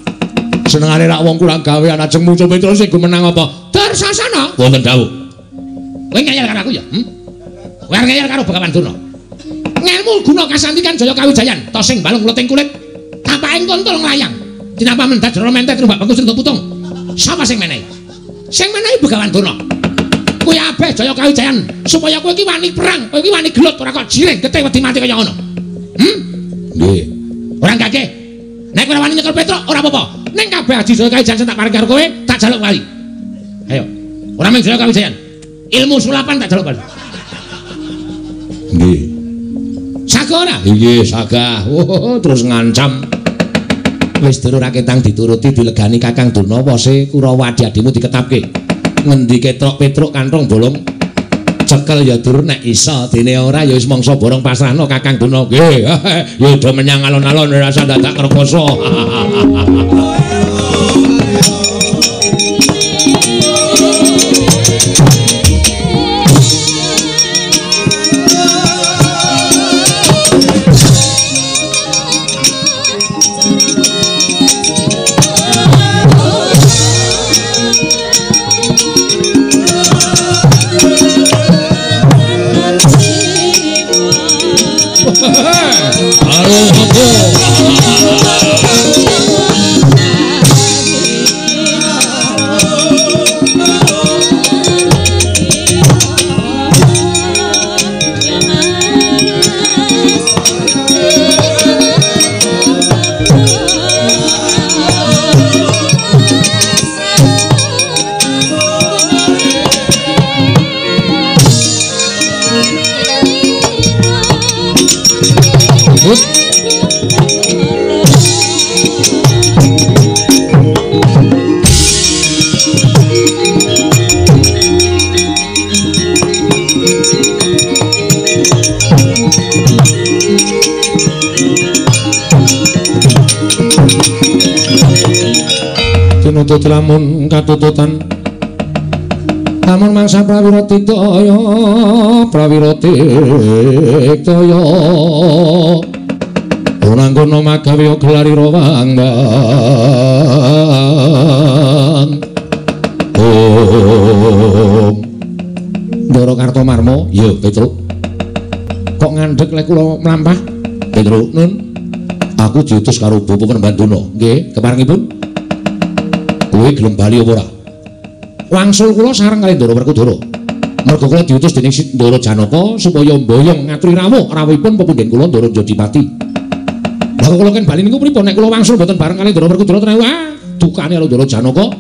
S2: Senengane rak wong kurang gawean ajeng muncul Petruk sing menang apa? Darsasana. Wonten dawuh. Kowe ngeyel karo aku ya? Kowe arep ngeyel karo Begawan Durna. Ngelmu guna kasantikan Jaya Kawijayan, tosing balung leting kulit, tapaking kontol nglayang. Tinapa mendat jero mentet rumbak bengkus entuk putung. Sapa sing menehi? Sing menehi Begawan Durna. Kuwi abeh Jaya Kawijayan supaya kowe iki wani perang, kowe iki wani gelut ora kok jiring getih wedi mati kaya ngono. Nggih. Ora gage. Nek ora wani nyekel Petruk ora apa-apa. Ning kabeh aji Jaya Kawijayan sing tak paring karo kowe, tak jaluk wali. Ayo. Ora mung Jaya Kawijayan. Ilmu sulapan tak jaluk wali. Nggih. Saga ora? Nggih, saga. Oh, terus ngancam. Wis durung ra ketang dituruti dilegani Kakang Durna wose Kurawa adi-adimu diketapke. Ngendi ketrok Petruk kanthong bolong. Cekel ya dur nek iso, dene ora ya wis mangsa borong pasrahno Kakang Durna. Nggih, ya do menyang alon-alon ora usah dadak rekoso.
S1: Tinutut lamun katututan lamun mangsa prawira tidaya prawira tiktaya unangkono magawe gelarira wangwang. Om Ndara Kartomarma.
S2: Ya Petruk,
S1: kok ngandhek lek kula mlampah?
S2: Petruk,
S1: nun,
S2: aku diutus karo Bapak Penemban Durna.
S1: Nggih, keparengipun
S2: kowe gelem bali apa ora?
S1: Wangsul kula sareng kali Ndara Werkudara. Merga kula diutus dening Ndara Janaka supaya mboyong ngaturi rawuh rawuhipun pepundhen kula Ndara Jodipati. Lah kok kula ken bali niku pripun? Nek kula wangsul mboten bareng kali Ndara Werkudara tenan wah, dukane karo Ndara Janaka,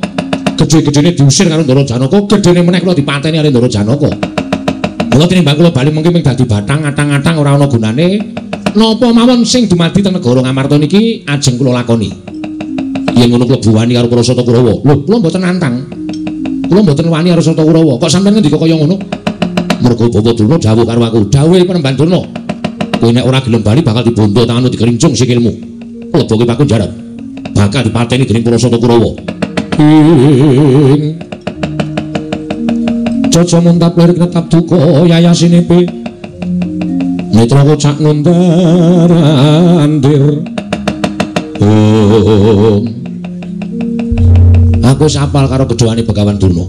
S1: gedhe-gedhene diusir karo Ndara Janaka, gedhene meneh kula dipateni karo Ndara Janaka. Mula tinimbang kula bali mengki mung dadi bathang atang-atang ora ana gunane. Napa mawon sing dumadi teng negara Ngamarta niki ajeng kula lakoni. Yen ngono klebu wani karo para Sata Kurawa. Lho, kula mboten nantang. Kula mboten wani karo Sata Kurawa. Kok sampeyan ngendika kaya ngono?
S2: Mergo Bapak Durna dawuh karo aku, dawuhe Penemban Durna. Kowe nek ora gelem bali bakal dibondo tanganmu dikerincung sikilmu. Leboke pakunjaran. Bakal dipateni dening para Sata Kurawa.
S1: Ing Caca muntap lirik netap duka yayasinipe mitra kocak ngundar andir.
S2: Om aku wis apal karo kedoane Begawan Durna.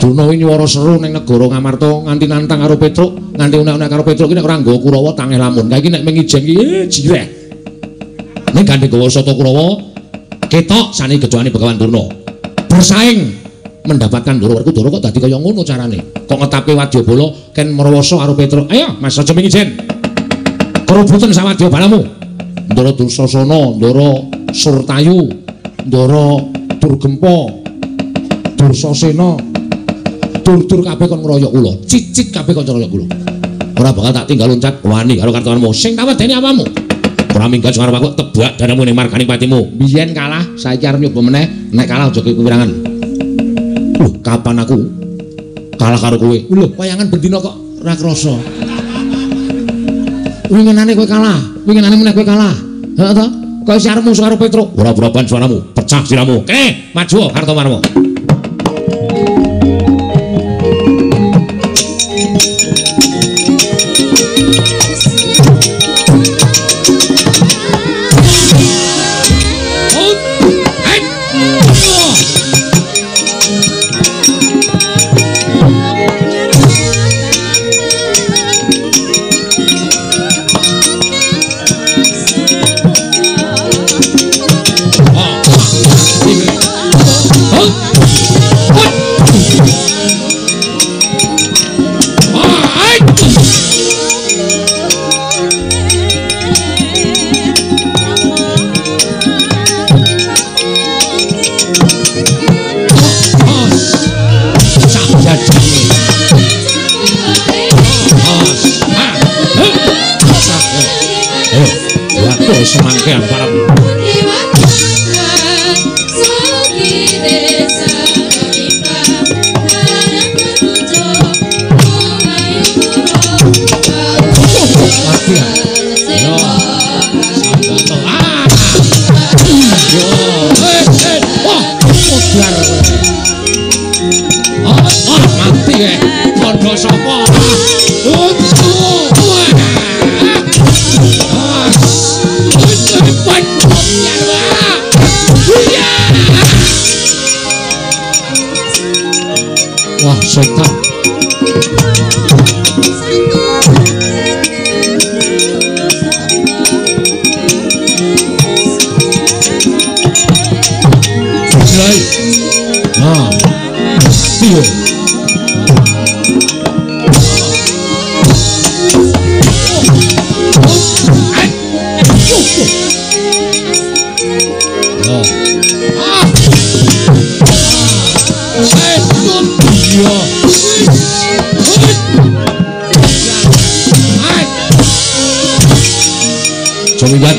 S1: Durna kuwi nyuwara seru ning negara Ngamarta nganti nantang karo Petruk, nganti unek-unek karo Petruk iki nek ora nggawa Kurawa tangeh lamun. Kae iki nek mung ijen iki jireh.
S2: Ning gandeng gawa Sata Kurawa ketok sane kedoane Begawan Durna.
S1: Bersaing mendapatkan Ndara Werkudara kok dadi kaya ngono carane. Kok ngetapke wadyabala ken mrewasa karo Petruk. Ayo Mas aja mung ijen. Kerubuten sawadyabalamu. Ndara Dursasana, Ndara Surtayu, Ndara Durgempa, Dursasena, dur-dur kabeh kon ngroyok kula, cicit kabeh kon ngroyok kula.
S2: Ora bakal tak tinggal loncat wani karo kartowanmu.
S1: Sing tak wedeni awamu.
S2: Ora minggat karo aku tebak danamu ning marganing patimu.
S1: Biyen kalah, saiki arep nyoba meneh, nek kalah aja kewirangan.
S2: Loh, kapan aku? Kalah karo kowe. Lho, wayangan bendina kok ora krasa. Winginane kowe kalah, winginane meneh kowe kalah. Heeh to? Kok isih arep musuh karo Petruk? Ora buraban suaramu, pecah siramu. Kene, maju Kartomarma. Semangke para mati padha sapa. Wah, setan. Nah, iya. Coba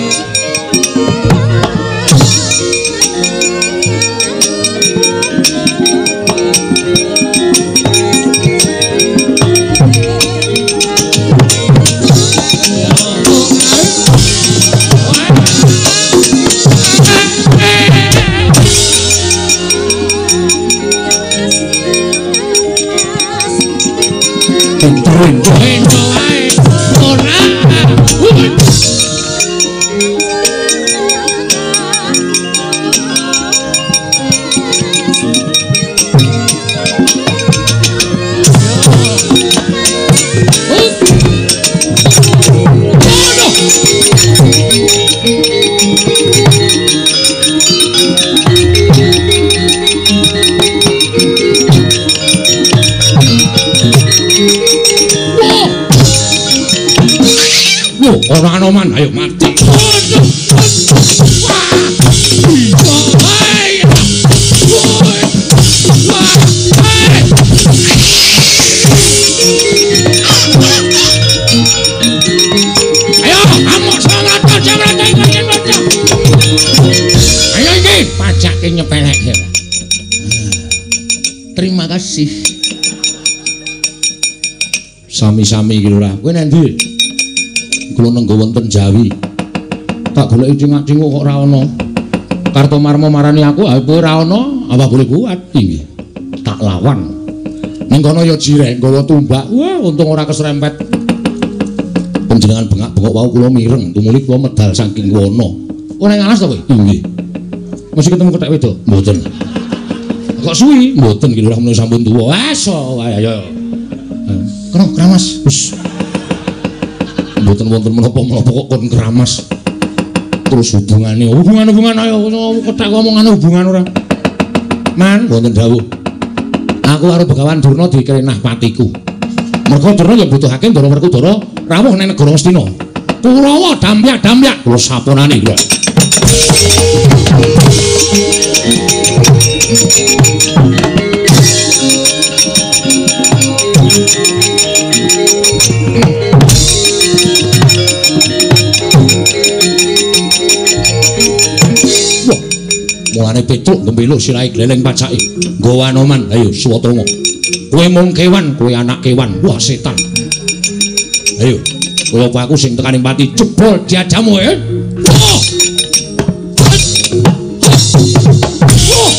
S2: ora ana man, ayo mati. Ayo, amok salat ayo iki pajake nyepeleke. Terima kasih. Sami-sami iki lho. Kowe nang ndi? Kula nenggo wonten Jawi. Tak goleki cingak-cinguk kok ora ana. Kartomarma marani aku, ha kowe ora ana, apa boleh buat? Inggih. Tak lawan. Ning kono ya jireh nggawa tumbak. Wah, untung ora keserempet. Panjenengan bengak-bengok wau kula mireng, tumuli kula medal saking wana. Ora ngalas to kowe? Inggih. Mesti ketemu kethek wedok? Mboten. Kok suwi? Mboten iki lho menawa sampun tuwa. Ah, so ayo. Kena keramas. Wis. Mboten wonten menapa-menapa kok kon keramas. Terus hubungane, hubungan-hubungan ayo kethek omongane hubungan ora. Man, wonten dawuh. Aku karo Begawan Durna dikrenah patiku. Merga Durna ya butuhake Ndara Werkudara rawuh ning negara Ngastina. Kurawa damyak-damyak kula sapunane kula. Wah, mulane Petruk gembelo sirahe gleleng pacake. Nggawa Anoman, ayo suwatanga. Kowe mung kewan, kowe anak kewan. Wah, setan. Ayo, kowe apa aku sing tekaning pati jebol jajamu, eh? Oh! Oh!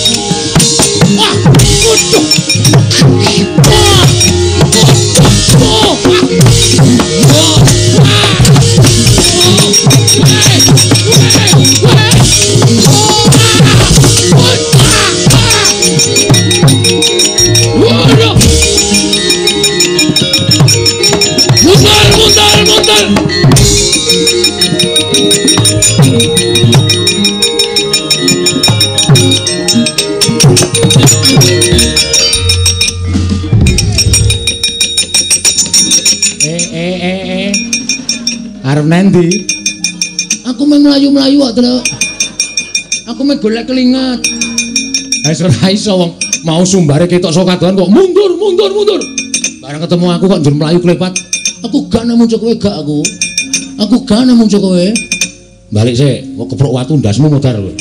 S2: Wah, waduh. Oh! Mundur, mundur, mundur. Arep nanti? Aku mung mlayu-mlayu kok, Truk. Aku mung golek kelinget. Wis ora iso wong mau sumbare ketok saka kadohan kok mundur, mundur, mundur. Bareng ketemu aku kok njur mlayu klepat. Aku gak nemu kowe gak aku. Aku gak nemu kowe. Balik sik, kok keprok watu ndasmu modar kowe.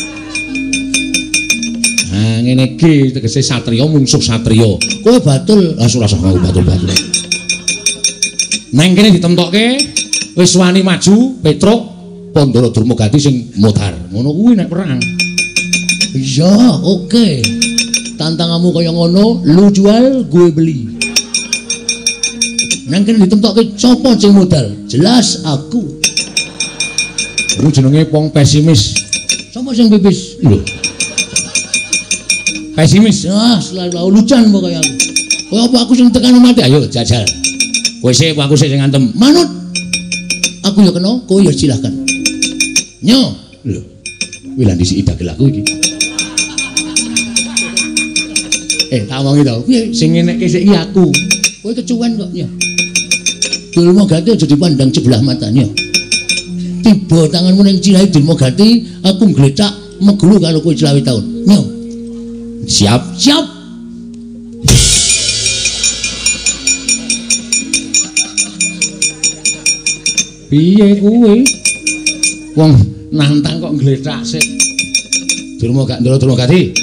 S2: Nah, ngene iki tegese satriya mungsuh satriya. Kowe batul, ah ora usah nganggo batul-batul. Neng kene ditemtokke, wis wani maju, Petruk Pandara Durmagati sing modar. Ngono kuwi nek perang.
S4: Iya, oke. Tantanganmu kaya ngono, lu jual, gue beli. Nang kene ditemtokke sapa sing modal? Jelas aku.
S2: Ku jenenge wong pesimis.
S4: Sapa sing pipis?
S2: Lho. Pesimis.
S4: Ah, selalu lucan pokoke aku.
S2: Kowe apa aku sing tekan mati? Ayo jajal. Kowe sik, aku sik sing ngantem.
S4: Manut. Aku ya kena, kowe ya silahkan. Nyo.
S2: Lho. Kuwi lha disiki dagel aku iki. Tak omongi to. Piye sing ngenekke sik iki aku.
S4: Kowe kecuwen kok nyo. Durmagati aja dipandang sebelah mata nyo. Tiba tanganmu ning cilahe Durmagati, aku ngglecak megulu karo kowe 25 taun. Nyo.
S2: Siap,
S4: siap.
S2: Piye kuwi? Wong nantang kok ngglecak sik. Durma gak ndara Durmagati.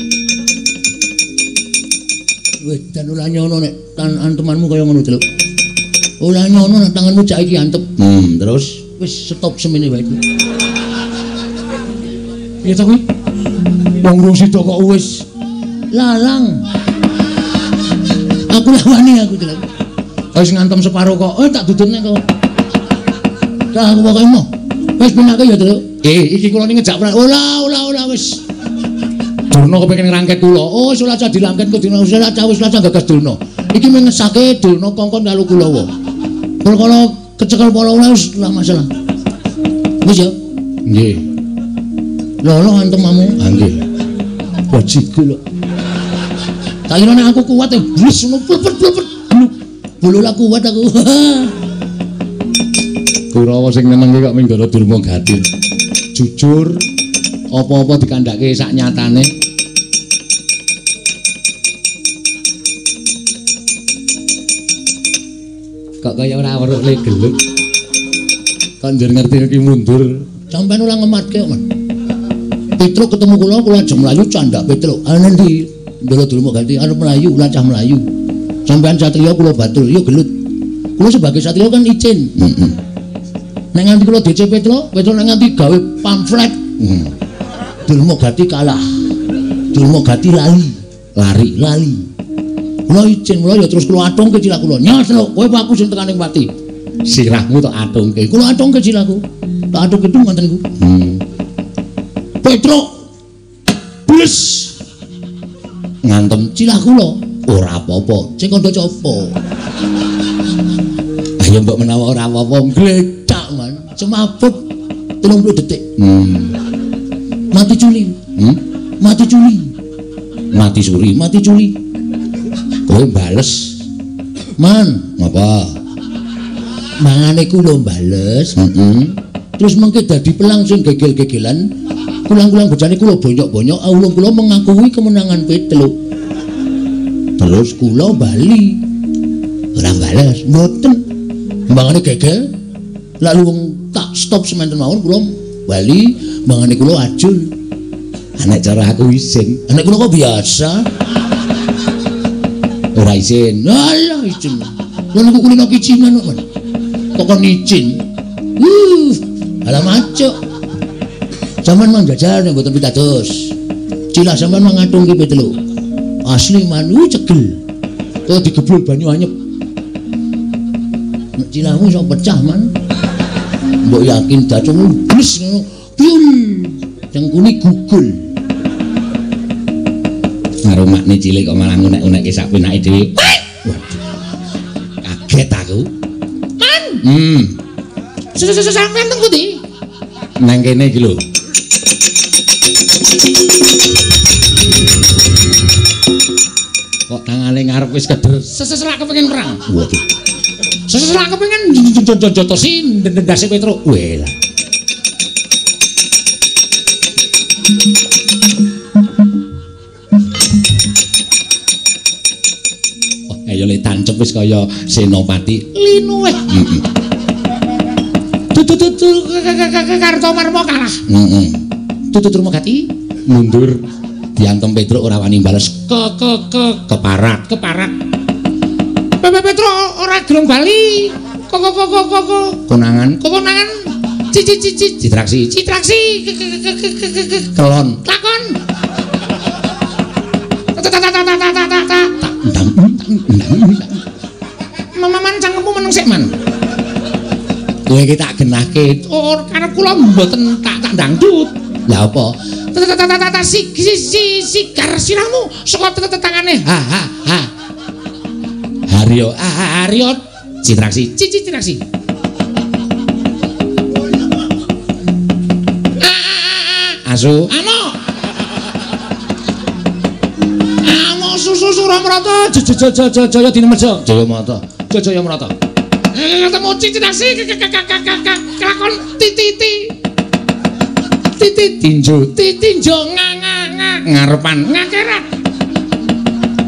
S4: Wedan ora nyono nek antemanmu kaya ngono, Deluk. Ora nyono nek tanganmu cak iki antep.
S2: Terus
S4: wis stop semene wae.
S2: Piye to kuwi? Wong rung sida kok wis
S4: lalang. Aku lawani aku, Deluk.
S2: Wis ngantem separo kok.
S4: Tak dudutne kok. Dah aku pokoke moh. Wis pinake ya, Deluk.
S2: Iki kula niki ngejak perang.
S4: Ora, ora, ora wis.
S2: Durna kepengin ngrangket kula.
S4: Oh, wis ora cah dilangket kok dina wis ora cah wis ora gagas Durna. Iki mung ngesake Durna kongkon karo Kulawa. Perkara kecekel para ora wis ora masalah. Wis ya.
S2: Nggih.
S4: Lho antemamu.
S2: Ha nggih.
S4: Bajiku lho. Tak kira nek aku kuat wis ngono plepet-plepet. Bolo lah kuat aku.
S2: Kurawa sing nyenengke kok Minggara Durmagati. Jujur apa-apa dikandhake sak nyatane. Kok kaya ora weruh le gelut. Kok njur ngerti iki mundur.
S4: Sampeyan ora ngematke kok, Man. Petruk ketemu kula, kula aja mlayu candak Petruk. Ah nendi? Ndara Durmagati arep mlayu, lacah mlayu. Sampeyan satriya kula batul, ya gelut. Kula sebagai satriya kan icin.
S2: Heeh.
S4: Nek nganti kula DC Petruk, Petruk nek nganti gawe pamflet. Durmagati kalah. Durmagati lali,
S2: lari,
S4: lali. Kula icin, kula ya terus kula atungke cilah kula. Nyas lho, kowe aku sing tekaning pati.
S2: Sirahmu tok atungke.
S4: Kula atungke cilahku. Tak atungke itu ngoten niku. Petruk bles
S2: ngantem
S4: cilah kula. Ora apa-apa. Sing kandha copo.
S2: Ayo mbok menawa ora apa-apa
S4: glecak, Man. Semaput 30 detik. Mati culi. Mati culi.
S2: Mati suri,
S4: mati culi.
S2: Kowe bales.
S4: Man,
S2: ngapa?
S4: Mangane kula bales. Terus mengke dadi pelang sing gegel-gegelan. Kulang-kulang bojane kula bonyok-bonyok, aulung kula mengakui kemenangan Petruk. Terus kula bali. Ora bales, mboten. Mangane gegel. Lalu wong tak stop sementen mawon kula bali, mangane kula ajul.
S2: Nek cara aku isin,
S4: nek kula kok biasa.
S2: Ora izin. Alah izin. Lha niku kulino kicinan kok, Man. Kok kon izin? Alah macuk. Sampeyan mang jajal nek mboten pitados. Cilah sampeyan mang ngatungke Petruk. Asli man cegel. Terus digeblul banyu anyep. Nek cilahmu iso pecah, Man. Mbok yakin dacung blis ngono. Piul. Cengkune gugul. Ngarumakne cilik kok malah ngunek-unekke sak penake dhewe. Waduh. Kaget aku. Man. Sampeyan teng pundi? Nang kene iki lho. Kok tangane ngarep wis keder. Seselak kepengin perang. Waduh. Seselak kepengin jotosi ndendase Petruk. Weh lah. Wah, ayo le tancep wis kaya Senopati Linuweh. Heeh. Tutu Kartomarma kalah. Heeh. Tutu Trumogati mundur diantem Petruk ora wani bales. Ke keparat, keparat. Petruk ora gelem bali. Kok konangan, konangan. Cici citraksi, citraksi. Kelon, lakon. Ta ndang ndang. Mamaman cangkemmu meneng sik, Man. Kowe iki tak genahke. Ora karep kula mboten tak dangdut. Lah apa? Ta si sigar sirahmu saka tangane. Ha ha ha. Haryo, Haryo citraksi, citraksi. Asu, amo. Amo susu Suramrata, jaya dinemeja, Jaya Mata, Jaya Mrata. Ketemu citraksi kelakon titi titi tinju, tinju nga ngarepan ngakerat.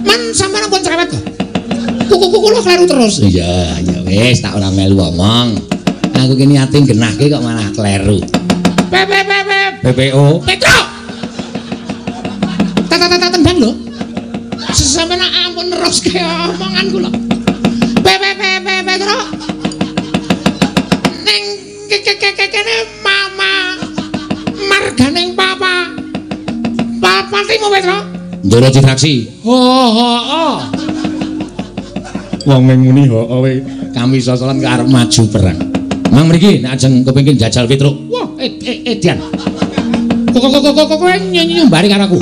S2: Man sampeyan ampun cerewet kok. Kuku kula kleru terus. Iya, ya wis tak ora melu omong. Aku ki niate genahke kok malah kleru. P P P P PPO. Petruk. Ta ta ta tendang lho. Sampeyan ampun neruske omongan kula. P P P P Petruk. Ning kene mama marganing papa. Papatimu Petruk. Ndoro Citraksi. Ho ho ho. Wong muni ho kowe kami sosolan ke arep maju perang. Mang mriki nek ajeng kepengin jajal Petruk. Wah, edian. Kok kowe nyumbari karo aku.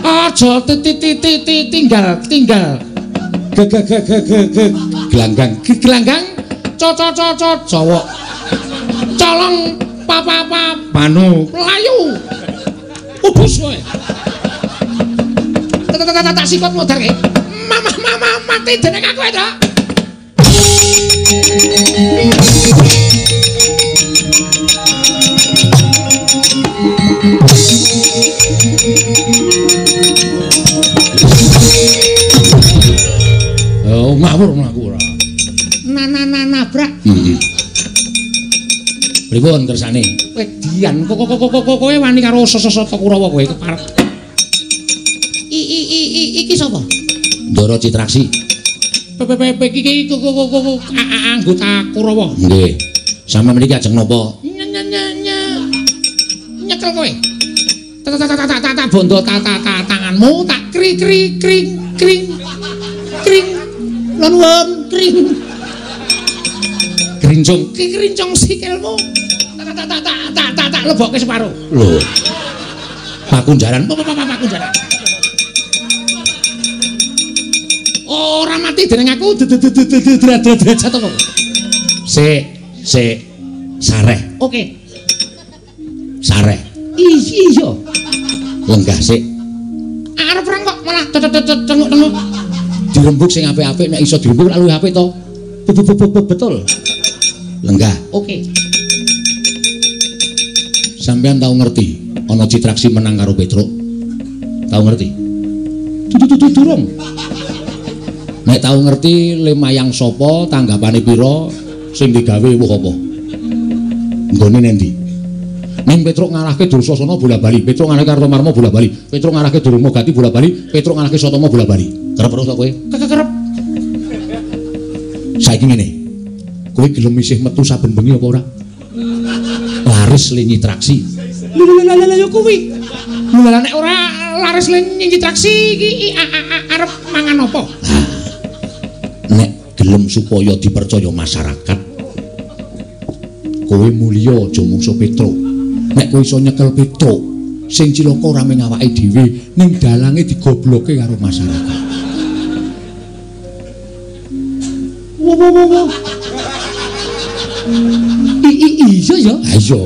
S2: Aja tinggal tinggal. G g g g g gelanggang gelanggang co co co co cowok. Colong papa pa panu mlayu. Ubus kowe. Tak sikot modar ke. Mama mama mati dening aku ta. Oh, ngawur mlaku ora. Na na na nabrak. Heeh. Pripun kersane? Wedian kok kowe wani karo sosok Kurawa kowe keparep. Iki sapa? Ndara Citraksi. PPP iki anggota Kurawa. Nggih. Sampeyan mriki ajeng napa? Nyekel kowe. Tak bondo tanganmu tak kri kri kring kring kring. Nuwun kring. Krincung, krincung sikilmu. Tak lebokke separo. Lho. Pakunjaran, pakunjaran. Ora mati dening aku derajat apa? Sik, sik. Sareh. Oke. Sareh. Iya. Lenggah sik. Arep perang kok malah tengok-tengok. Dirembuk sing apik-apik nek iso dirembuk lak luwih apik to. Betul. Lenggah. Oke. Sampeyan tau ngerti ana Citraksi menang karo Petruk? Tau ngerti? Durung. Nek tau ngerti lemayang sapa, tanggapane pira, sing digawe wuh apa? Nggone nendi? Ning Petruk ngalahke Dursasana bola-bali, Petruk ngalahke Kartomarma bola-bali, Petruk ngalahke Durmagati bola-bali, Petruk ngalahke Satama bola-bali. Kerep weruh to kowe? Kerep. Saiki ngene. Kowe gelem isih metu saben bengi apa ora? Laris le nyitraksi. Lho lho lho ya kuwi. Lho nek ora laris le nyitraksi iki arep mangan apa? Nek gelem supaya dipercaya masyarakat, kowe mulya aja mungsuh Petruk. Nek kowe iso nyekel Petruk, sing cilaka ora mung awake dhewe, ning dalange digobloke karo masyarakat. Wo wo wo wo. Iya ya. Ha iya.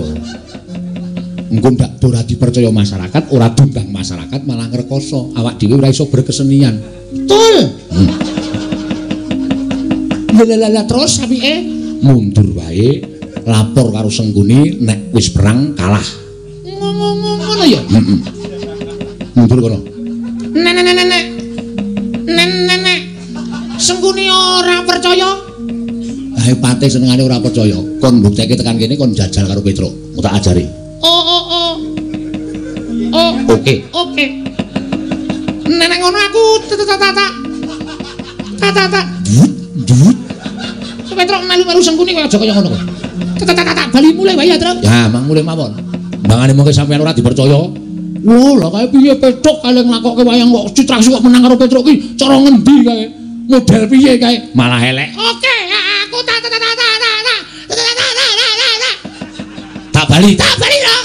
S2: Engko ndak ora dipercaya masyarakat, ora diundang masyarakat, malah ngrekoso. Awak dhewe ora iso berkesenian. Betul. Lah terus apike mundur wae, lapor karo Sengkuni nek wis perang kalah. Ngono ya. Heeh. Mundur kono. Nek nek nek nek. Nek nek nek. Sengkuni ora percaya. Ae pate senengane ora percaya. Kon mbuktekke tekan kene kon jajal karo Petruk. Tak ajari. Oh oh oh. Oh. Oke. Oke. Nek nek ngono aku tak tak tak. Tak tak tak. Dut. Petruk melu-melu Sengkuni kowe aja kaya ngono kowe. Tak tak tak bali mulih wae ya, Truk. Ya, mang mulih mawon. Mbangane mongke sampeyan ora dipercaya. Wah, lha kae piye Petruk kae nglakokke wayang kok Citraksi kok menang karo Petruk ki cara ngendi kae? Model piye kae? Malah elek. Oke, aku tak tak tak tak tak tak tak tak tak tak. Tak bali, tak bali lho.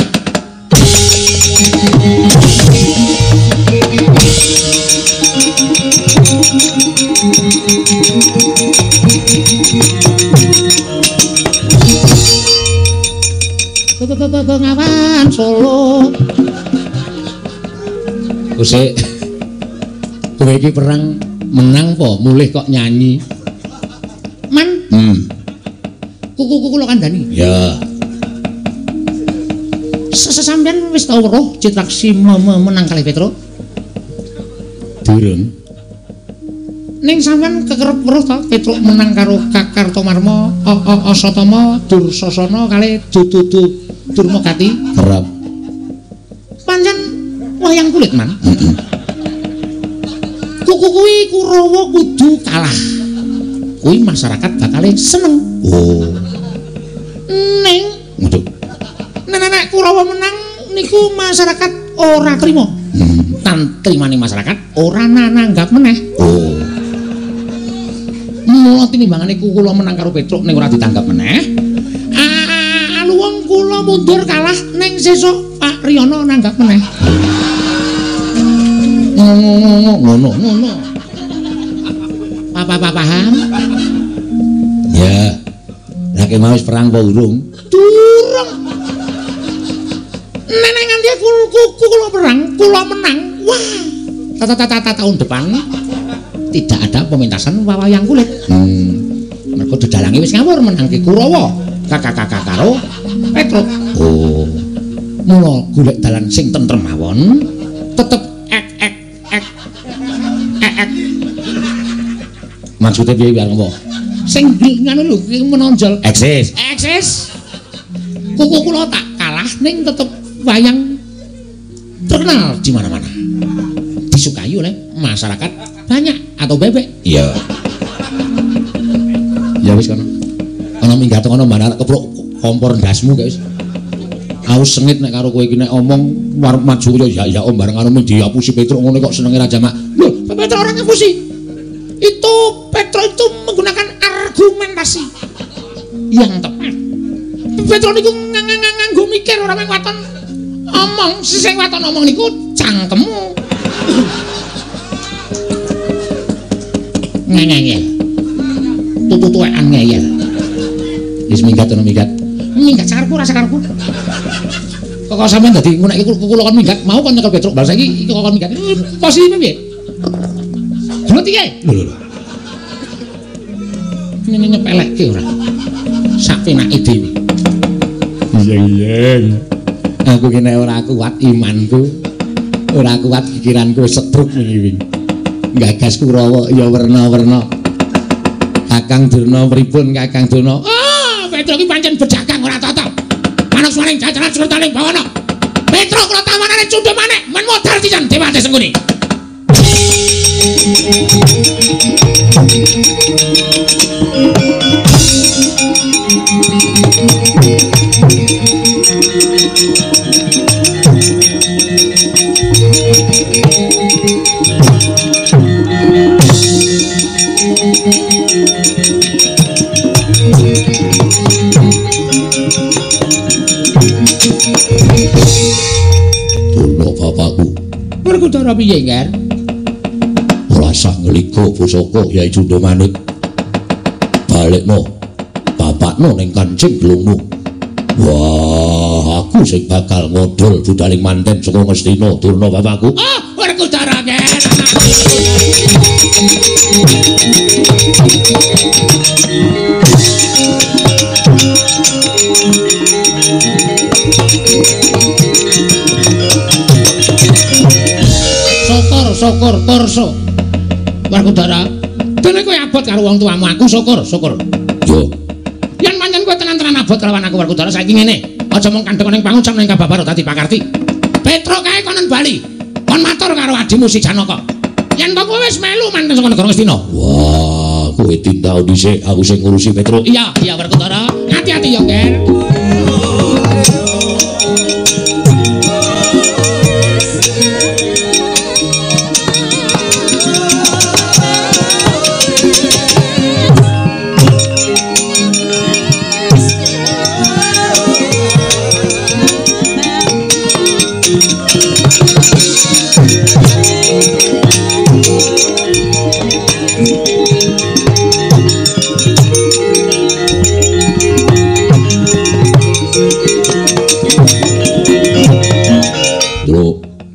S2: Bengawan Solo. Kusik, kowe iki perang menang po, mulih kok nyanyi. Man. Kuku-kuku lo kandhani. Ya. Sesampeyan wis tau weruh Citraksi menang kalih Petruk? Durung. Ning sampeyan kekerep weruh ta Petruk menang karo Kakartomarma, Asatama, Dursasana kalih Dududu Durmagati? Kerep. Pancen wayang kulit, Man. Heeh. Kuku kuwi Kurawa kudu kalah. Kuwi masyarakat bakale seneng. Oh. Ning waduh. Nek Kurawa menang niku masyarakat ora trima. Tan trimane masyarakat ora nananggap meneh. Oh. Mula tinimbangane kula menang karo Petruk ning ora ditanggap meneh. Aluwung kula mundur kalah ning sesuk Pak Riyono nanggap meneh. Ngono ngono ngono. Papa paham? Ya. Lah ki mau wis perang apa urung? Durung. Nenek nganti kula perang, kula menang. Wah. Tahun depan tidak ada pementasan wayang kulit. Mergo dedalange wis ngawur menangke Kurawa, kakak karo Petruk. Oh. Mula golek dalan sing tentrem mawon, tetep ek ek ek ek ek. Maksudnya piye biar ngomong? Sing ngono lho menonjol. Eksis. Eksis. Kuku kula tak kalah ning tetep wayang terkenal di mana-mana. Disukai oleh masyarakat banyak atau bebek. Iya. Ya wis kono. Kono minggat kono mbarak kepruk kompor ndasmu kae wis. Aku sengit nek karo kowe iki nek omong arep maju ya ya om bareng karo diapusi Petruk ngono kok senenge ra jamak. Lho, Petruk ora ngapusi. Itu Petruk itu menggunakan argumentasi yang tepat. Petruk niku nganggo mikir ora mung waton omong, sing waton omong niku cangkemmu. Ngeyel. Tutu-tuwekan ngeyel. Wis minggat ana minggat. Minggat sakarepku ora sakarepku. Kok sampean dadi ngunekke kula kon minggat, mau kon nyekel Petruk, bar saiki iki kok kon minggat. Posisine piye? Gelut iki. Lho lho lho. Ngene nyepelekke ora. Sak penake dhewe. Iya iya. Aku ki nek ora kuat imanku, ora kuat pikiranku setruk wingi-wingi. Gagas Kurawa ya werna-werna. Kakang Durna pripun Kakang Durna? Ah, Petruk ki pancen bedagang ora tata. Manuk swaning jajaran surtaning bawana. Petruk kula tawanane cundha maneh men modar pisan dewate Sengkuni.
S1: Durna bapakku.
S2: Werkudara piye, Nger?
S1: Ora sah ngligo pusaka Yai Cundamanik. Balekno bapakno ning kancing glungmu. Wah, aku sing bakal ngodol budaling manten saka Ngastina, Durna bapakku.
S2: Ah, Werkudara, Nger. Syukur, syukur, torso. Werkudara, dene kowe abot karo wong tuamu, aku syukur, syukur.
S1: Yo.
S2: Yen pancen kowe tenan-tenan abot kelawan aku Werkudara saiki ngene. Aja mung kandhek ning pangucap ning kababaro dadi pakarti. Petruk kae kono bali. Kon matur karo adimu si Janaka. Yen to kowe wis melu manten saka negara Ngastina.
S1: Wah, kowe tindau dhisik, aku sing ngurusi Petruk.
S2: Iya, iya Werkudara. Hati-hati ya, Nger.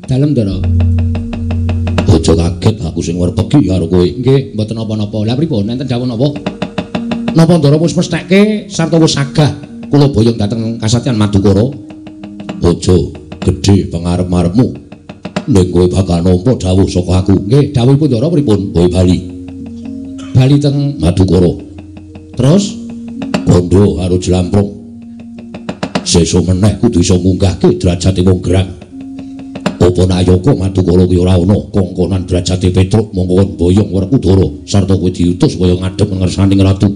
S2: Dalem, Ndara.
S1: Aja kaget aku sing werpegi karo kowe.
S2: Nggih, mboten napa-napa. Lah pripun enten dawuh napa? Napa Ndara wis mestheke sarta wis sagah kula boyong dhateng kasatyan Madukara?
S1: Aja gedhe pangarep-arepmu. Ning kowe bakal nampa dawuh saka aku.
S2: Nggih, dawuhipun Ndara pripun?
S1: Kowe bali.
S2: Bali teng
S1: Madukara.
S2: Terus
S1: kandha karo Jlamprong. Sesuk meneh kudu iso munggahke derajate wong gerang. Apa nayaka Madukara kuwi ora ana kongkonan derajate Petruk mongko kon boyong Werkudara sarta kowe diutus kaya ngadhep ngersaning ratu.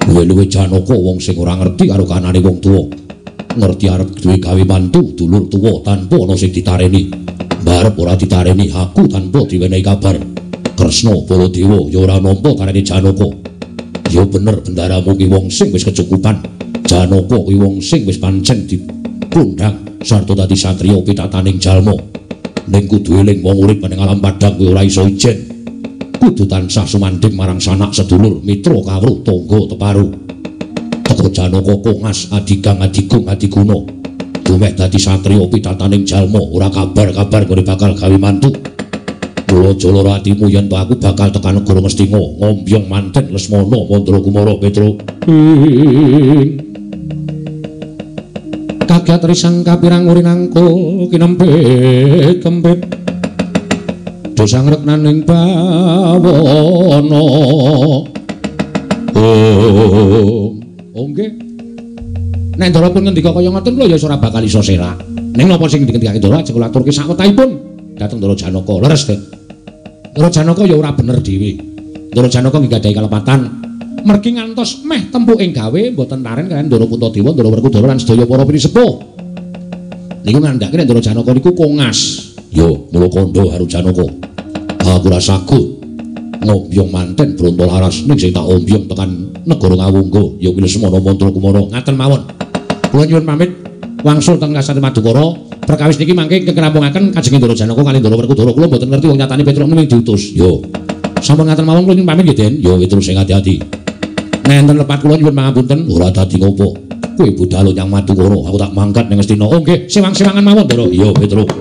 S1: Kowe luwih Janaka wong sing ora ngerti karo kanane wong tuwa. Ngerti arep duwe gawe mantu dulur tuwa tanpa ana sing ditareni. Mbarep ora ditareni aku tanpa diwenehi kabar. Kresna Baladewa ya ora nampa tarene Janaka. Ya bener bendaramu ki wong sing wis kecukupan. Janaka kuwi wong sing wis pancen dipundhang sarta dadi satriya pitataning jalma. Ning kudu eling wong urip ning alam padhang kuwi ora iso ijen. Kudu tansah sumandhing marang sanak sedulur, mitra kawruh, tangga teparu. Teko Janaka kongas adigang adigung adiguna. Dumeh dadi satriya pitataning jalma ora kabar-kabar nggone bakal gawe mantu. Mula aja lara atimu yen to aku bakal tekan negara Ngastina ngombyong manten Lesmana Mandra Kumara Petruk.
S2: Kagiat risang kapirang urinangko kinempit kempit dosa ngreknaning bawana.
S1: Oh, nggih.
S2: Nek Ndara pun ngendika kaya ngoten kula ya ora bakal iso serak. Ning napa sing dingendikake Ndara aja kula aturke sakwetahipun dhateng Ndara Janaka. Leres, Den. Ndara Janaka ya ora bener dhewe. Ndara Janaka nggih gadhahi kalepatan. Mergi ngantos meh tempuking gawe mboten laren kaliyan Ndara Puntadewa, Ndara Werkudara lan sedaya para pinisepuh. Niku ngandhake nek Ndara Janaka niku kongas.
S1: Yo, mula kandha karo Janaka. Aku ora sagut ngombyong manten Brontolaras ning sing tak ombyong tekan negara Ngawungga ya kuwi Lesmana Mantra Kumara.
S2: Ngaten mawon. Kula nyuwun pamit wangsul teng Kasatyan Madukara. Perkawis niki mangke kekerampungaken kajeng Ndara Janaka kali Ndara Werkudara. Kula mboten ngerti wong nyatane Petruk ning diutus.
S1: Yo.
S2: Sampun ngaten mawon kula nyuwun pamit nggih, Den.
S1: Yo, terus sing ati-ati.
S2: Nek enten lepat kula nyuwun pangapunten.
S1: Ora dadi ngopo. Kowe budal nyang Madukara, aku tak mangkat ning Ngastina.
S2: Oh nggih, sewang-sewangan mawon, Ndara.
S1: Iya, Petruk.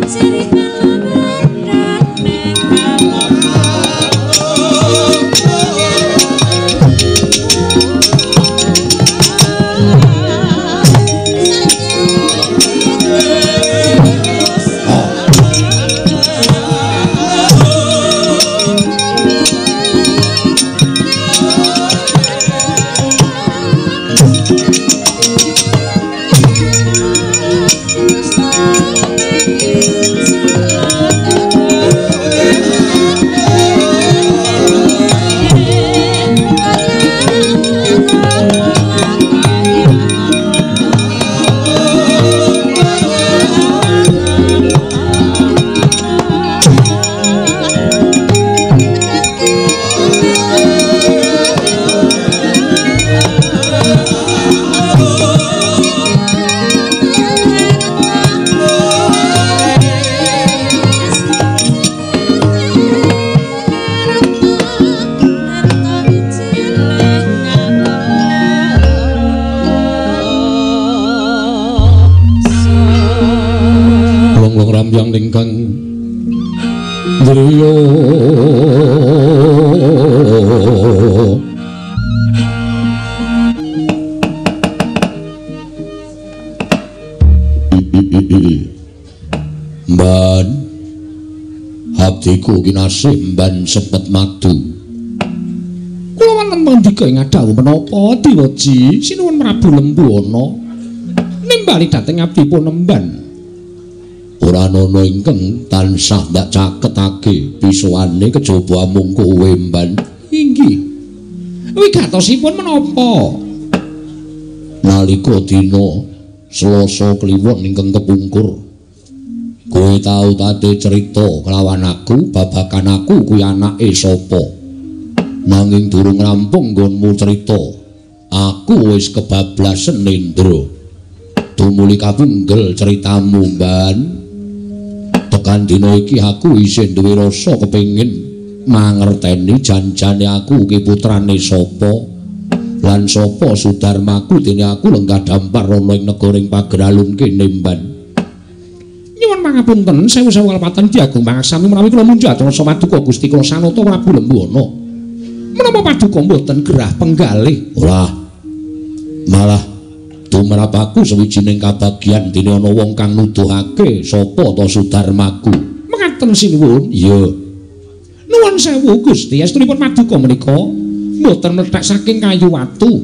S5: Ciri
S1: Samyang ingkang driya. Mban abdiku kinasih mban sepet madu. Kula wonten pangandika ing adhawuh menapa Dewaji sinuwun Prabu Lembuana nimbali dhateng abdipun emban. Ora ana ingkang tansah ndak caketake pisuane kejaba amung kowe mban. Inggih. Wigatosipun menapa? Nalika dina Selasa Kliwon ingkang kepungkur, kowe tau tate crita kelawan aku babagan aku kuwi anake sapa. Nanging durung rampung nggonmu crita, aku wis kebablasen Nendra. Tumuli kapunggel critamu mban. Tekan dina iki aku isih duwe rasa kepengin mangerteni janjane aku ki putrane sapa lan sapa sudarmaku dene aku lenggah dampar ana ing negara ing Pageralun kene mban. Nyuwun pangapunten sewu-sewu kalepatan Ki Agung Pangaksami menawi kula munjat rasa paduka Gusti kula Sanata Prabu Lembuana. Menapa paduka mboten gerah penggalih? Ora. Malah tumrap aku sawijining kabagyan dene ana wong kang nuduhake sapa ta sudarmaku. Mekaten sinuwun? Iya. Nuwun sewu Gusti, estunipun paduka menika mboten mlethek saking kayu watu.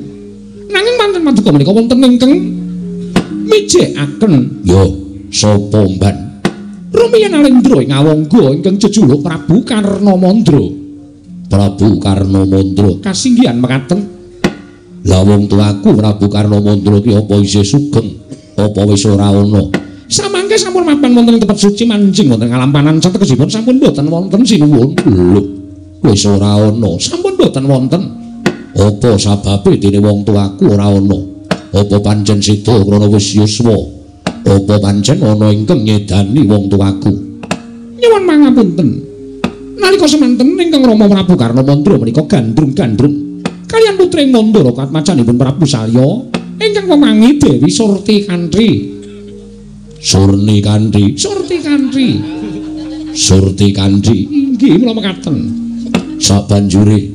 S1: Nanging manten paduka menika wonten ingkang mijekaken. Ya, sapa mban? Rumiyin Alendra ing Awangga ingkang jejuluk Prabu Karnamandra. Prabu Karnamandra kasinggihan mekaten. Lah wong tuaku Prabu Karnamandra ki apa isih sugeng? Apa wis ora ana? Samangke sampun mapan wonten ing tempat suci manjing wonten kalampanan sategesipun sampun boten wonten sinuwun. Lho, wis ora ana. Sampun boten wonten. Apa sababe dene wong tuaku ora ana? Apa pancen seda krana wis yuswa? Apa pancen ana ingkang nyedani wong tuaku? Nyuwun pangapunten. Nalika semanten ingkang Rama Prabu Karnamandra menika gandrung-gandrung kaliyan putri Mandara katmajanipun Prabu Salya ingkang wewangi Dewi Surti Kantri. Surni Kantri, Surti Kantri. Surti Kantri. Inggih kula mekaten. Sabanjure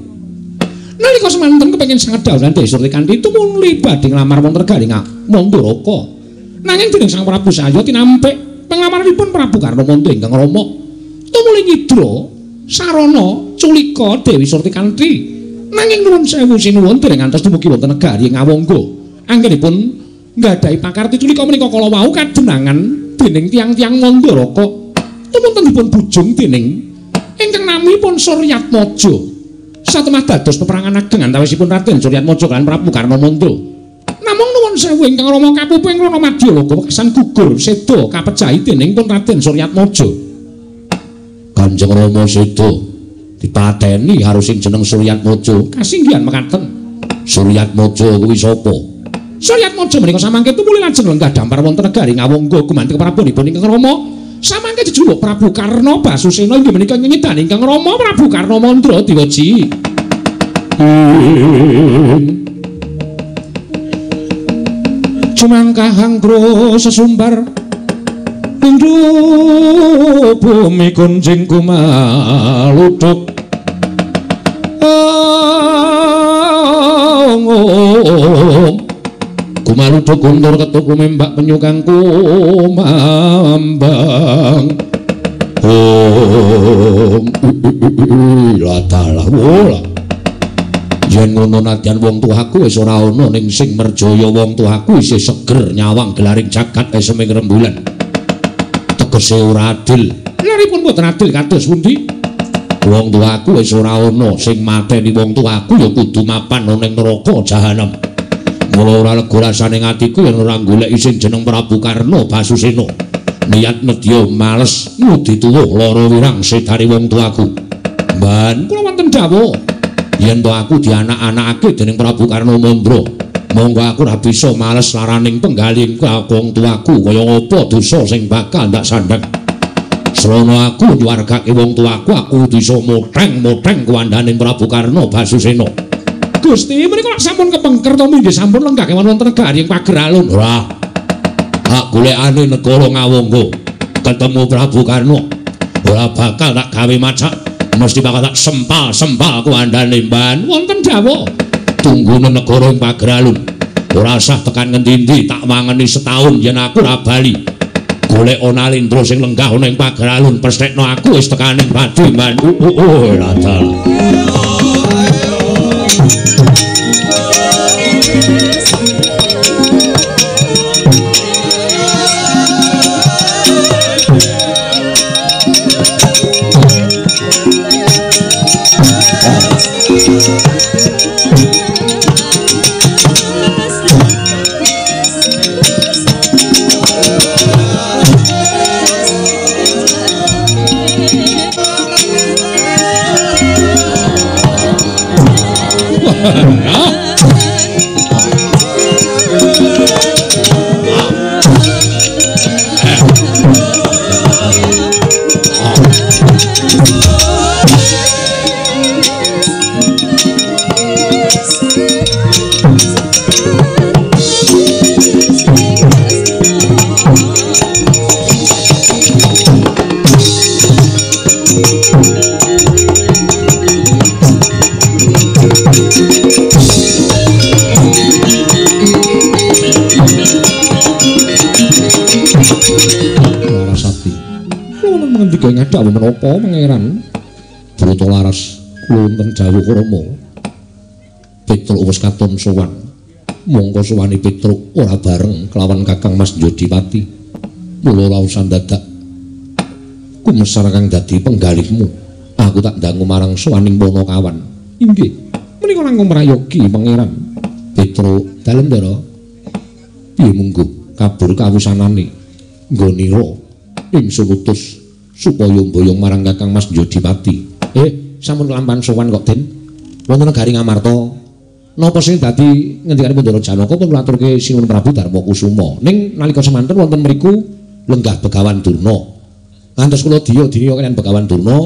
S1: nalika semanten kepengin sanget dawuhan Dewi Surti Kantri tumuli badhe nglamar wonten garing Mandaraka. Nanging dening Sang Prabu Salya tinampik panglamaranipun Prabu Karnamandra ingkang rama tumuli nyidra sarana culika Dewi Surti Kantri. Nanging nuwun sewu sinuwun dereng ngantos dumugi wonten negari Ngawangga. Anggenipun nggadahi pakarti culika menika kala wau kadenangan dening tiyang-tiyang Mandaraka. Tumunten dipun bujung dening ingkang namipun Suryatmaja. Satemah dados peperangan ageng antawisipun Raden Suryatmaja lan Prabu Karnamandra. Namung nuwun sewu ingkang rama kapupu ing Rana Madyalaga wekasan gugur seda kapejahi dening pun Raden Suryatmaja. Kanjeng Rama seda dipateni karo sing jeneng Suryatmaja. Kasinggihan mekaten. Suryatmaja kuwi sapa? Suryatmaja menika samangke tumuli lajeng lenggah dampar wonten negari Ngawangga gumanti keprabonipun ingkang rama. Samangke jejuluk Prabu Karna Basusena inggih menika nyedani ingkang rama Prabu Karnamandra Dewaji. Cumangkah angkro sesumbar pindho bumi kunjing kumaluduk. Kumaluduk guntur ketuk kumembak penyukang kumambang. Om latalah wola. Yen ngono nadyan wong tuaku wis ora ana ning sing merjaya wong tuaku isih seger nyawang gelaring jagat eseming rembulan. Tegese ora adil. Laripun mboten adil kados pundi? Wong tuaku wis ora ana, sing mateni wong tuaku ya kudu mapan ana ing neraka jahanam. Mula ora lega rasane atiku yen ora goleki sing jeneng Prabu Karna Basusena. Niat nedya males ngudi tuwuh lara wirang sedare wong tuaku. Mban kula wonten dawuh yen to aku dianak-anakake dening Prabu Karnamandra, monggo aku ora bisa males laraning penggalih wong tuaku kaya apa dosa sing bakal ndak sandheng. Srana aku nyuwargake wong tuaku, aku bisa motheng-motheng kuwandhaning Prabu Karna Basusena. Gusti menika lak sampun kepengker to nggih sampun lenggah kemawon wonten negari ing Pageralun. Ora. Hak golekane negara Ngawangga.
S2: Ketemu Prabu Karna ora bakal tak gawe macak, mesti bakal tak sempal-sempal kuandane mban. Wonten dawuh tunggune negara ing Pageralun. Ora usah tekan ngendi-endi, tak wangeni setahun yen aku ora bali. Golek Nalindra sing lenggah ana ing Pageralun, pesthekno aku wis tekaning padi mban. Ladal.
S1: Larasati. Kula ngendika ing dawuh menapa Pangeran? Brata Laras kula wonten dawuh krama. Petruk wis katon sowan. Mongko sowane Petruk ora bareng kelawan Kakang Mas Jodipati. Mula ora usah dadak kumesar kang dadi penggalihmu. Aku tak dangu marang sowaning Panakawan. Inggih. Menika langkung prayogi Pangeran. Petruk dalem Ndara. Piye mungguh kabur kawusanane nggonira ingsun utus supaya mboyong marang Kakang Mas Jodipati. Sampun kelampahan sowan kok, Den. Wonten negari Ngamarta. Napa sing dadi ngendikanipun Ndara Janaka pun kula aturke Sinuwun Prabu Darma Kusuma. Ning nalika semanten wonten mriku lenggah Begawan Durna. Ngantos kula diya-diya kaliyan Begawan Durna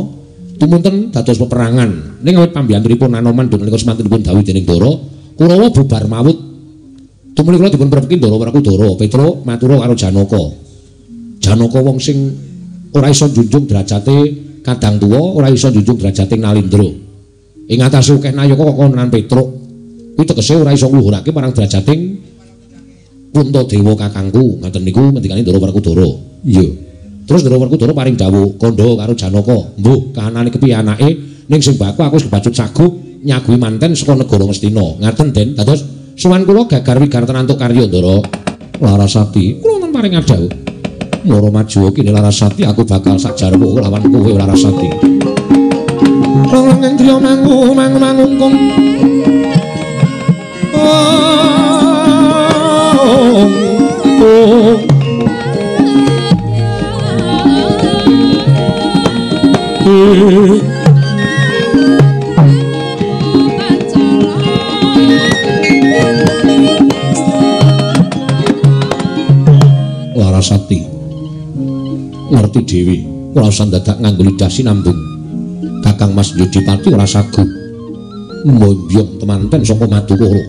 S1: tumunten dados peperangan. Ning awit pambiyantunipun Anoman nalika semanten dipun dawuhi dening Ndara, Kurawa bubar mawut. Tumuli kula dipun prepeki Ndara Werkudara, Petruk matura karo Janaka. Janaka wong sing ora iso njunjung derajate kadang tuwa, ora iso njunjung derajate Nalindra. Ing atase akeh nayaka kok konan Petruk. Kuwi tegese ora iso ngluhurake marang derajating Puntadewa kakangku. Ngaten niku ngendikane Ndara Werkudara. Iya. Terus Ndara Werkudara paring dawuh kandha karo Janaka, "Mbuh, kahanane kepiye anake? Ning sing baku aku wis kebacut saguh nyaguhi manten saka negara Ngastina." Ngaten, Den. Dados sowan kula gagar wigar tenantuk karya Ndara Larasati. Kula wonten paring dawuh. Mara maju kene Larasati, aku bakal sak jarwo lawan kowe Larasati. Rong driya mangu mangu mangungkung. Larasati ngerti dhewe, ora usah dadak nganggo lidah sinambung. Kakang Mas Jodipati ora sagu mboyong temanten saka Madukara.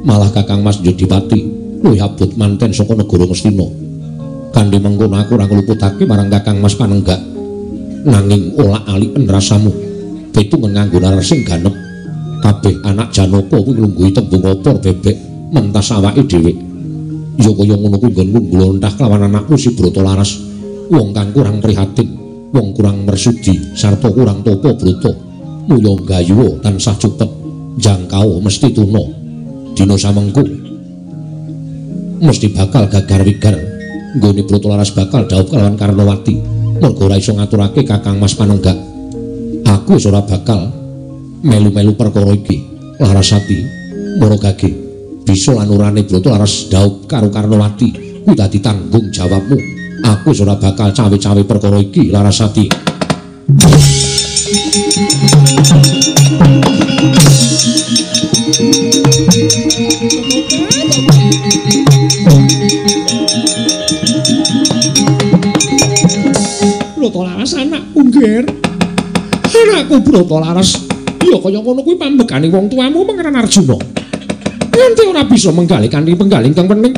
S1: Malah Kakang Mas Jodipati luwih abot manten saka negara Ngastina. Kanthi mengkono aku ora ngluputake marang Kakang Mas Panenggak. Nanging olak-aliken rasamu. Pitungen nganggo laras sing ganep. Kabeh anak Janaka kuwi nglungguhi tembung opor bebek mentas awake dhewe. Ya kaya ngono kuwi nggonku nglontah kelawan anakku si Brata Laras. Wong kang kurang prihatin, wong kurang mersudi, sarta kurang tapa brata. Mulya gayuwa tansah cupet, jangkau mesti tuna. Dina samengku mesti bakal gagar wigar. Nggone Brata Laras bakal dhaup kelawan Karnawati. Mergo ora iso ngaturake Kakang Mas Panenggak. Aku wis ora bakal melu-melu perkara iki. Larasati, mara gage. Bisa lan orane Brata Laras dhaup karo Karnawati kuwi dadi tanggung jawabmu. Aku wis ora bakal cawe-cawe perkara iki, Larasati. Brata Laras anakku, Ngger. Anakku Brata Laras. Ya kaya ngono kuwi pambekane wong tuamu Pangeran Arjuna. Nganti ora bisa menggalih kanthi penggalih ingkang wening.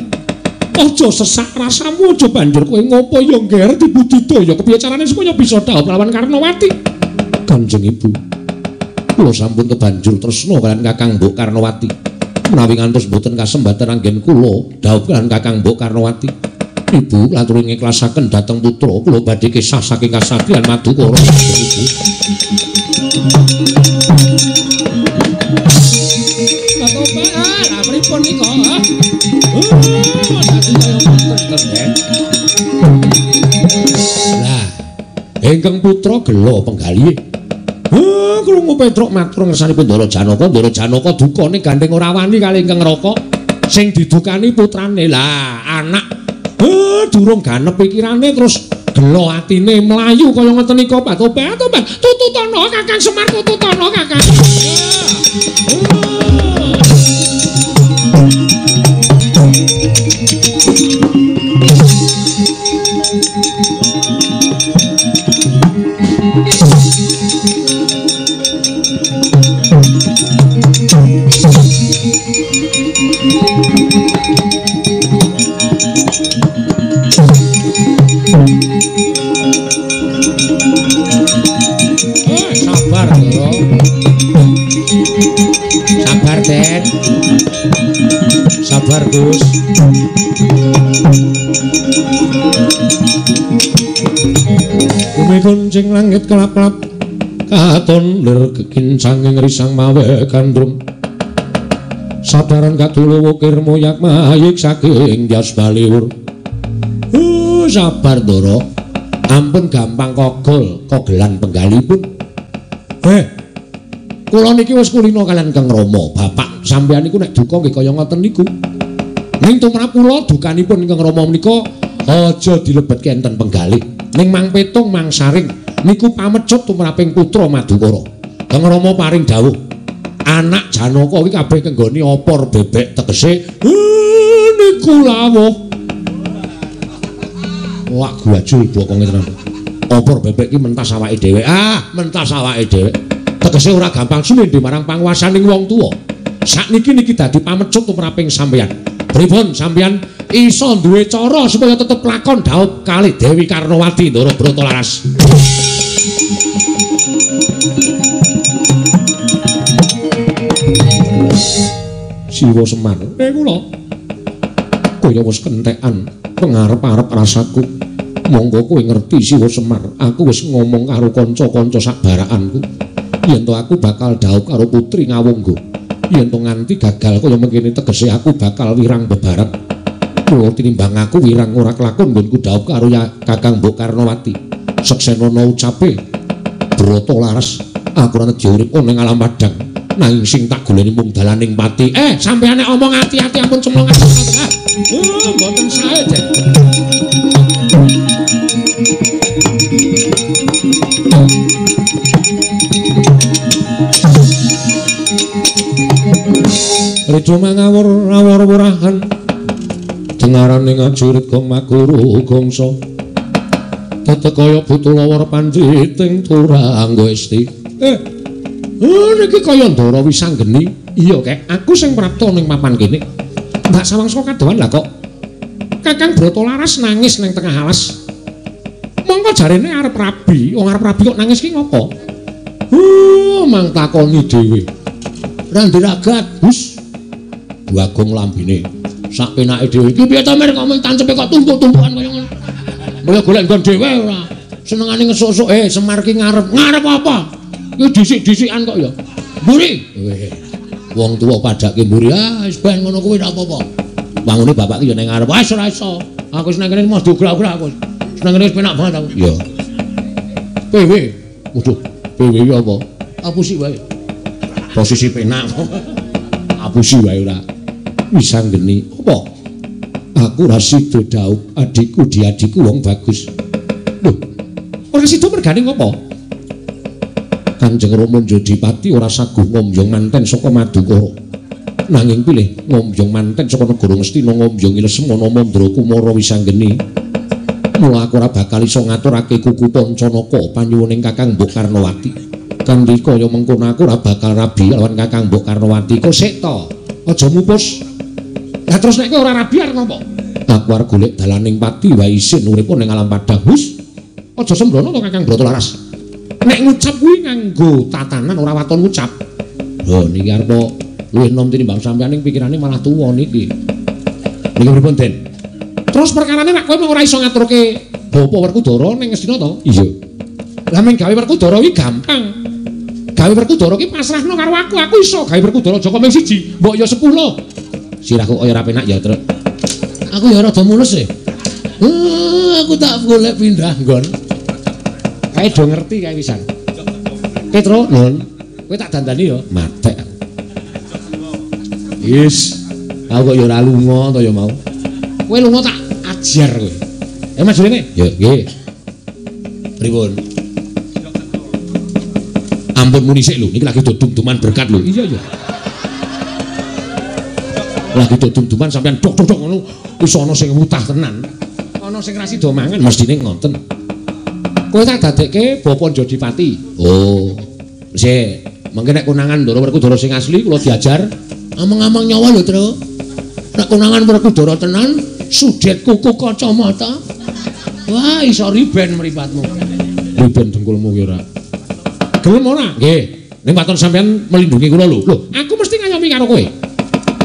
S1: Aja sesak rasamu, aja banjur kowe ngopo ya ngger dibudidaya kepiye carane supaya bisa dhaup lawan Karnawati. Kanjeng Ibu, kula sampun kebanjur tresna kaliyan Kakang Mbok Karnawati. Menawi ngantos mboten kasembatan anggen kula dhaup kaliyan Kakang Mbok Karnawati. Ibu laturi ngiklasaken dhateng putra kula badhe kisah saking kasatriyan Madukara. Ibu.
S2: Lah pripun nika? Dadi kaya ngoten.
S1: Lah, ingkang putra gela penggalihe. Krungu Petruk matur ngersanipun Ndara Janaka, Ndara Janaka dukane gandeng ora wani kali ingkang Raka sing didukani putrane. Lah, anak durung ganep pikirane terus gela atine mlayu kaya ngoten nika. Tobat, tobat. Tututana Kakang Semar, tututana Kakang. Sabar, Ndara. Sabar, Den. Sabar, Gus. Bumi kuncing langit kelap-kelap katon lir kekincanging risang mawe gandrung. Sadaran kadulu wukir moyak mayik saking jas baliwur. Sabar, Ndara. Ampun gampang kogol, kogelan penggalipun. Kula niki wis kulino kaliyan Kang Rama. Bapak sampeyan niku nek duka nggih kaya ngoten niku. Ning tumrap kula dukanipun Kang Rama menika aja dilebetke enten penggalih. Ning mang petung mang saring niku pamecut tumraping putra Madukara. Kang Rama paring dawuh, anak Janaka iki kabeh kenggoni opor bebek tegese niku lawuh. Wah, guajul bokonge tenan. Opor bebek iki mentas awake dhewe. Ah, mentas awake dhewe. Tegese ora gampang sumendhe marang panguwasaning wong tuwa. Sakniki niki dadi pamecut tumraping sampeyan. Pripun sampeyan iso duwe cara supaya tetep lakon dhaup kalih Dewi Karnawati Ndara Brata Laras. Siwa Semar, kula kaya wis kentekan pengarep-arep rasaku. Monggo kowe ngerti Siwa Semar, aku wis ngomong karo kanca-kanca sak barakanku yen to aku bakal dhaup karo putri Ngawangga. Yen to nganti gagal kaya mengkene tegese aku bakal wirang bebarat. Mula tinimbang aku wirang ora kelakon nggonku dhaup karo ya Kakang Mbok Karnawati. Seksenono ucape Brata Laras, aku ora nedya urip ana ing alam padang. Nanging sing tak goleni mung dalaning pati. Sampeyan nek omong ati-ati ampun cemlong ati. Mboten sae, Den. Rejo mangawur awur wurahan dengarane ngajurit gong maguru gongso tetek kaya butuh lawar panjiting turangga esti. Niki kaya Ndara Wisanggeni. Iya kek, aku sing prapta ning papan kene. Mbak sawang saka kadohan lah kok Kakang Brata Laras nangis ning tengah alas. Mongko jarene arep rabi, wong arep rabi kok nangis ki ngopo? Mang takoni dhewe. Ra ndiragat, Gus. Bagong lambene. Sak penake dhewe. Iki piye to Mir kok men tancepe kok tumpuk-tumpukan kaya ngono. Kaya golek nggon dhewe ora. Senengane ngesuk-esuk, Semar ki ngarep. Ngarep apa? Iki dhisik-dhisikan kok ya. Mburi. Wong tuwa padake mburi. Ah, wis ben ngono kuwi ora apa-apa. Wangune bapak ki ya ning ngarep. Wis ora iso. Aku wis nang kene mos diograk-ograk aku. Nang kene wis penak banget aku. Iya. PW. Waduh, PW iki apa? Apusi wae. Posisi penak. Apusi wae ora. Wisanggeni. Apa? Aku ora sida dhaup adikku diadiku wong bagus. Lho, ora sida mergane ngopo? Kanjeng Rama Jodipati ora saguh ngombyong manten saka Madukara. Nanging pilih ngombyong manten saka negara Ngastina ngombyongi Lesmana Mandra Kumara Wisanggeni. Mula aku ora bakal iso ngaturake kuku Pancanaka panyuwuning Kakang Mbok Karnawati. Kanthi kaya mengkono aku ora bakal rabi lawan Kakang Mbok Karnawati. Kok sik to? Aja mupus. Lah terus nek kowe ora rabi arep ngopo?
S2: Aku arep golek dalaning pati wae isin urip ning alam padang. Hus. Aja sembrono to Kakang Brata Laras. Nek ngucap kuwi nganggo tatanan ora waton ngucap. Lho niki arep luwih nom tinimbang sampeyan ning pikirane malah tuwa niki. Niki pripun, Den? Terus perkarane nek kowe mung ora iso ngaturke Bapak Werkudara ning Ngastina to? Iya. Lah mung gawe Werkudara kuwi gampang. Gawe Werkudara ki pasrahno karo aku, aku iso gawe Werkudara Jaka mung siji, mbok ya 10. Sirahku kaya ora penak ya, Truk. Aku ya rada mulus e. Aku tak golek pindah nggon. Kae do ngerti kae pisan. Petro, Nun. Kowe tak dandani ya, matek. Yes. Aku kok ya ora lunga to ya mau. Kowe lunga tak ajar kowe. Maju rene. Ya, nggih. Pripun? Ampun muni sik lho, niki lagi dodum-duman berkat lho. Iya, iya. Lagi dodum-duman sampean dok-dok ngono wis ana sing mutah tenan. Ana sing ra sida mangan mestine ngoten. Kowe tak dadekke Bapa Jodipati. Oh. Sik, mengke nek konangan Ndara Werkudara sing asli kula diajar ameng-ameng nyawa lho, Tru. Nek konangan Werkudara tenan, sudet kuku kacamata. Wah, iso riben mripatmu. Riben dengkulmu ki ora. Gelem ora? Nggih. Ning waton sampean melindungi kula lho. Lho, aku mesti ngayomi karo kowe.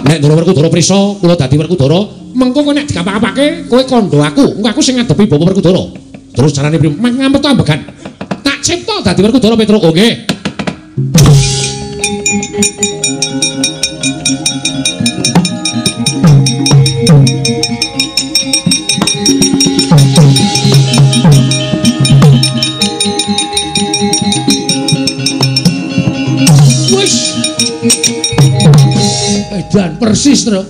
S2: Nek Ndara Werkudara prisa, kula dadi Werkudara, mengko kowe nek dikapak-kapake, kowe kandha aku. Engko aku sing ngadepi Bapak Werkudara. Terus carane priye? Ngampet ambegan. Tak cipta dadi Werkudara Petruk. Oh nggih.
S1: Wis. Edan persis, Truk.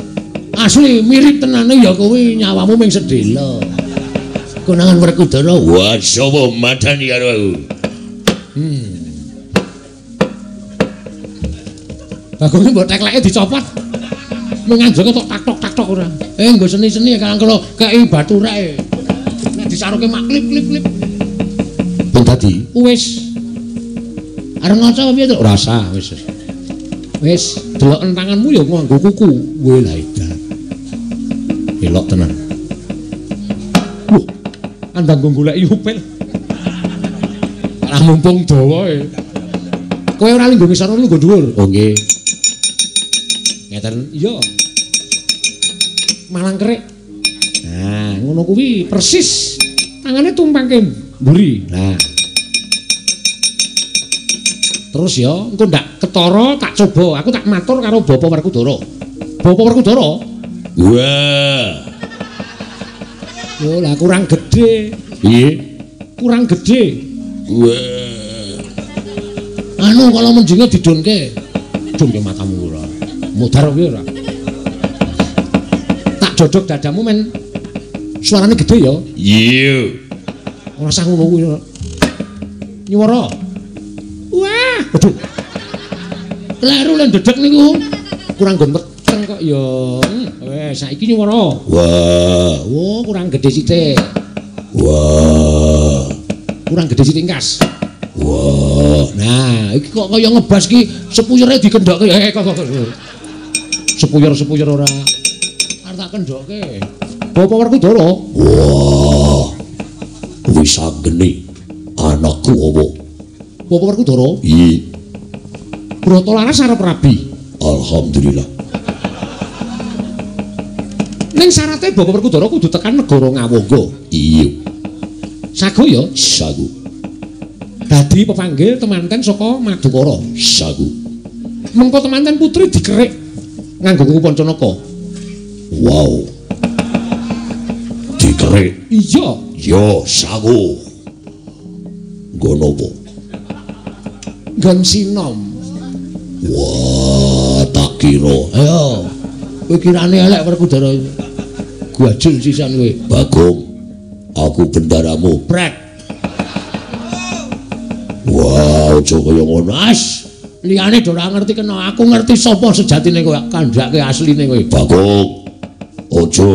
S1: Asli mirip tenane ya kowe nyawamu ming sedhela. Konangan Werkudara,
S5: wah sapa madani karo aku.
S1: Bagonge mbok tekleke dicopot. Menganjoke tok tak tok tak tok ora. Nggo seni-seni karang kula kei batu rek. Nek disaruke mak klip klip klip.
S2: Pun dadi.
S1: Wis. Arep ngaca piye, Truk?
S2: Ora usah, wis. Wis, deloken tanganmu ya nganggo kuku. Weh lah edan. Elok tenan. Wah, andang nggo goleki upil. Lah mumpung dawa e. Kowe ora lungguh ngisor, lungguh dhuwur. Oh nggih. Ngeten, iya. Malang kerik. Nah, ngono kuwi persis. Tangane tumpangke mburi. Nah. Terus ya, engko ndak ketara tak coba, aku tak matur karo Bapak Werkudara. Bapak Werkudara?
S5: Wah.
S2: Yo lah kurang gede.
S5: Piye?
S2: Kurang gede.
S5: Wah.
S1: Anu kalau menjinge didonke.
S2: Donke matamu ora. Mudhar piye ora? Tak jodhok dadamu men suarane gede ya.
S5: Iya.
S2: Ora usah ngono kuwi. Nyuwara. Wah, aduh.
S1: Kleru le ndedek niku.
S2: Kurang nggon weteng kok ya. Wes saiki nyuwara.
S5: Wah,
S2: oh kurang gede sithik.
S5: Wah.
S2: Kurang gede sithik engkas.
S5: Wah.
S1: Nah, iki kok kaya ngebas ki sepuyere dikendokke.
S2: Kok kok. Sepuyer-sepuyer ora.
S1: Arep tak kendhokke.
S2: Bapak Werkudara.
S5: Wah. Wis anggene anakku apa?
S2: Bapak Werkudara?
S5: Iya.
S2: Brata Laras arep rabi.
S5: Alhamdulillah.
S2: Ning syarate Bapak Werkudara kudu tekan negara Ngawangga.
S5: Iya.
S2: Sago ya?
S5: Sago.
S2: Dadi pepanggil temanten saka Madukara.
S5: Sago.
S2: Mengko temanten putri dikerik nganggo kuku Pancanaka.
S5: Wow. Dikerik?
S2: Iya.
S5: Ya, sago. Nggo napa?
S2: Nggon sinom.
S5: Wah, tak kira.
S1: Ayo. Kowe kirane elek Werkudara. Guajul sisan kowe.
S5: Bagong, aku bendaramu.
S1: Prek.
S5: Wah, aja kaya ngono.
S1: As, liyane do ora ngerti kena aku ngerti sapa sejatine kowe, kandhake asline kowe.
S5: Bagong. Aja.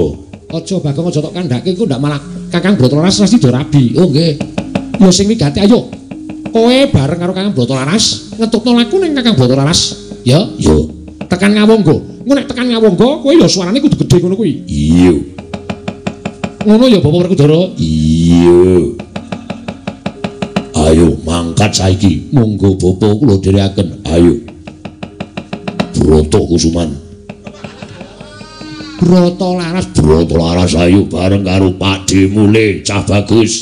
S2: Aja Bagong, aja tok kandhake iku ndak malah Kakang Brata Laras pasti do rabi.
S1: Oh nggih.
S2: Ya sing wigati ayo. Kowe bareng karo Kakang Brata Laras ngetutno laku ning Kakang Brata Laras, ya.
S5: Ya.
S2: Tekan Ngawangga. Engko nek tekan Ngawangga kowe ya suarane kudu gedhe ngono kuwi.
S5: Iya.
S2: Ngono ya Bapak Werkudara?
S5: Iya. Ayo mangkat saiki.
S2: Monggo Bapak kula dherekaken.
S5: Ayo. Broto Kusuman.
S2: Broto Laras,
S5: Broto Laras ayo bareng karo Pakde Mule cah bagus.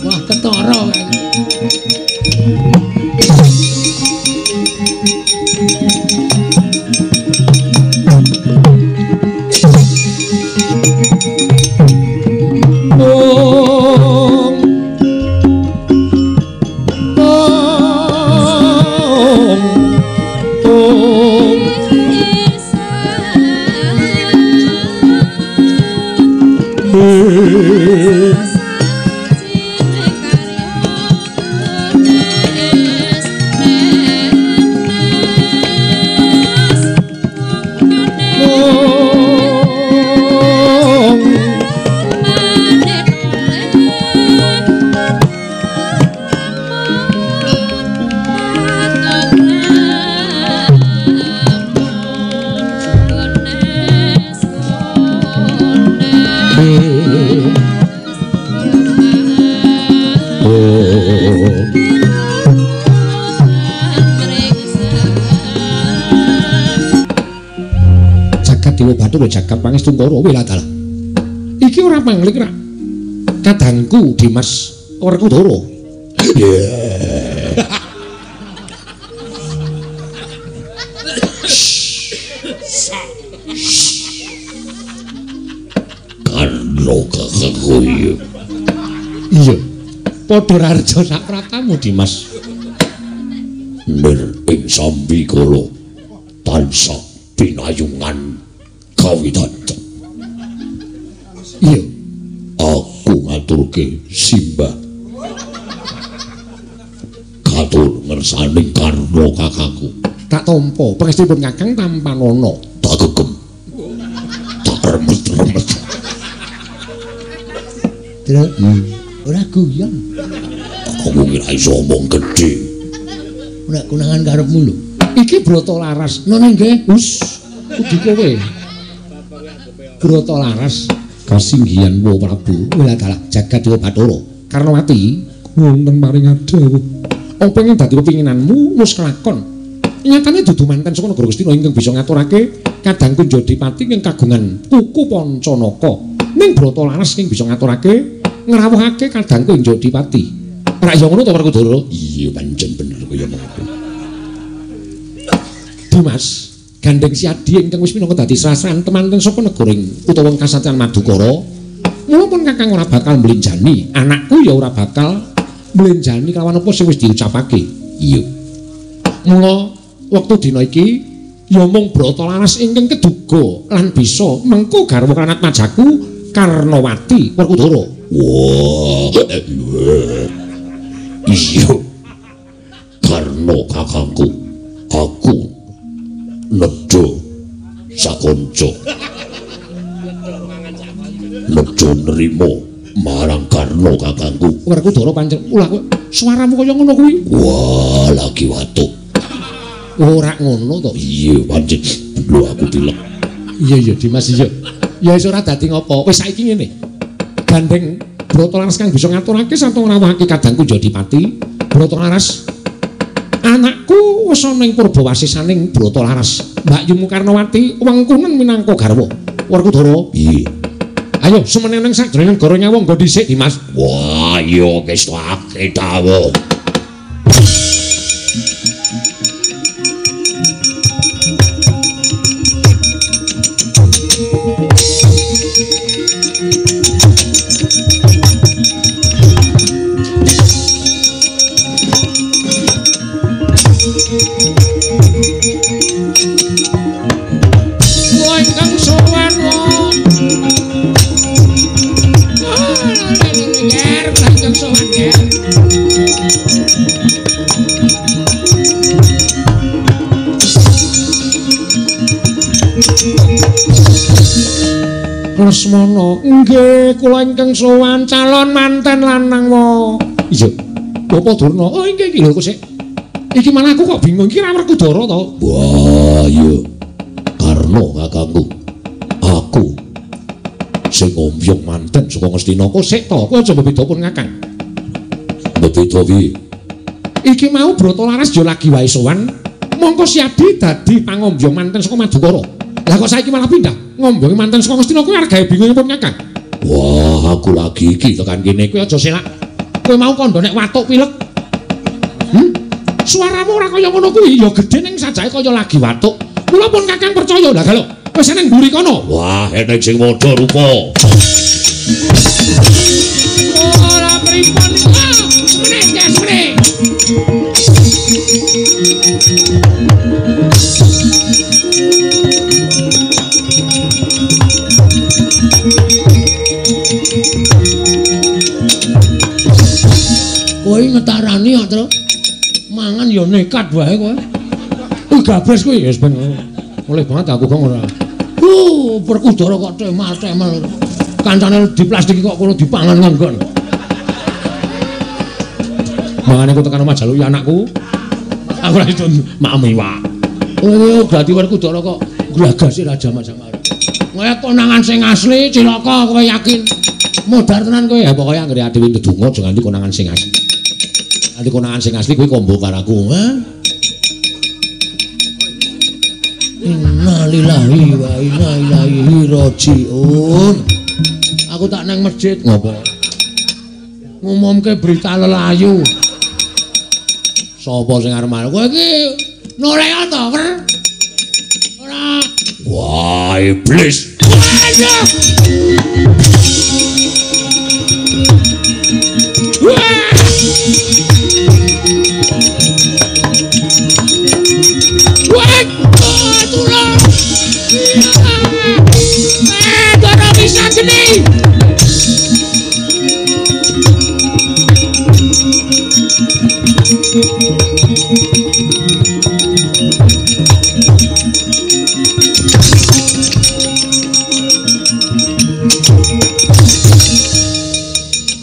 S4: Wah, ketara kan.
S2: Jagat Dewa Bathara jagat Pangestungkara weladalah. Iki ora pangling ra. Kadangku Dimas Werkudara.
S5: Karno kakangku iya.
S2: Iya. Padha rarja sak pratamu Dimas.
S5: Nir ing sambikala tansah pinayungan kawitan.
S2: Iya.
S5: Aku ngaturke simbah. Katur ngersaning Karno kakangku.
S2: Tak tampa pangestipun Kakang tampanana.
S5: Tak gegem. Tak remet-remet.
S4: Ora guyon.
S5: Aku ora iso omong gedhe.
S4: Ora konangan karepmu lho.
S2: Iki Broto Laras.
S4: Ngono nggih.
S2: Us, kudu kowe. Broto Laras kasinggihan wa Prabu. Weladalah jagat Dewa Bathara. Karnawati wonten paring adawuh. Apa ingkang dadi pepinginanmu wis kelakon. Nyatane dudu manten saka negara Ngastina ingkang bisa ngaturake kadang Kunjadipati ingkang kagungan kuku Pancanaka. Ning Broto Laras ing bisa ngaturake ngrawuhake kadang Kunjadipati. Ora ya ngono to Werkudara?
S5: Iya pancen bener kaya ngono.
S2: Dimas, gandeng Siadi ingkang wis minangka dadi srasan temanten saka negara utawa kasatriyan Madukara. Mula pun Kakang ora bakal mlenjani, anakku ya ora bakal mlenjani kelawan apa sing wis diucapake.
S5: Iya.
S2: Mula wektu dina iki ya mung Brata Laras ingkang keduga lan bisa mengko garwa lan atmajaku Karnawati Werkudara.
S5: Wah. Iya. Karno kakangku, aku nedha sakonco. Nedha nrimo marang Karno kakangku.
S2: Werkudara pancen ulah suaramu kaya ngono kuwi.
S5: Wah, lagi watuk.
S2: Ora ngono to.
S5: Iya, pancen lho aku pilek.
S2: Iya iya Dimas iya. Ya wis ora dadi ngopo. Wis saiki ngene. Gandeng Brata Laras kang bisa ngaturake sarta ngrawuhake kadang Kunjadipati. Brata Laras anakku wis ana ing purbawasisaning Brata Laras. Mbakyumu Karnawati wengkunen minangka garwa. Werkudara.
S5: Iya.
S2: Ayo semeneng sajroning negara Nyawangga dhisik Dimas.
S5: Wah, iya kestake dawuh.
S4: Kula ingkang sowan ger, kula ingkang sowan ger.
S1: Lesmana. Nggih, kula ingkang sowan calon manten lanang wae. Iya. Bapak Durna. Oh nggih iki lho kok sik. Iki malah aku kok bingung iki ra Werkudara to.
S5: Wah, iya. Karna kakangku. Aku sing ngombyong manten saka Ngastina.
S1: Kok sik to? Kowe aja beda pun Kakang.
S5: Beda piye?
S1: Iki mau Brata Laras ya lagi wae sowan. Mongko Siadi dadi pangombyong manten saka Madukara. Lah kok saiki malah pindah ngombyongi manten saka Ngastina kuwi arep gawe bingung pun Kakang.
S5: Wah, aku lagi iki tekan kene.
S1: Kowe aja selak. Kowe mau kandha nek watuk pilek. Suaramu ora kaya ngono kuwi, ya gedhe ning sajake kaya lagi watuk. Mula pun Kakang percaya. Lah lho, wis eneng mburi kono.
S5: Wah, eneng sing padha rupa.
S1: Ora pripun. Semene, ya semene. Kowe ngetarani ya, Tru. Mangan ya nekat wae kowe. Kuwi gabres kuwi ya wis ben. Oleh banget aku kok ora. Werkudara kok temal-temal. Kancane diplastiki kok kono dipangan nggon. Mangane ku tekan omah jaluki anakku. Aku ora iso maem iwak. Oh, dadi Werkudara kok glagasi raja macam-macam. Kowe konangan sing asli cilaka kowe yakin. Modar tenan kowe. Ya pokoke anggere adewe ndedonga aja nganti konangan sing asli. Nanti konangan sing asli kuwi kombo karo aku. Ha? Innalillahi wa inna ilaihi rajiun. Aku tak nang masjid ngopo? Ngumumke berita lelayu. Sapa sing arep marah? Kowe iki noleh to, Wer? Ora.
S5: Wah, iblis.
S1: Aduh. Wah. Wah, tulung. Dara bisa geni.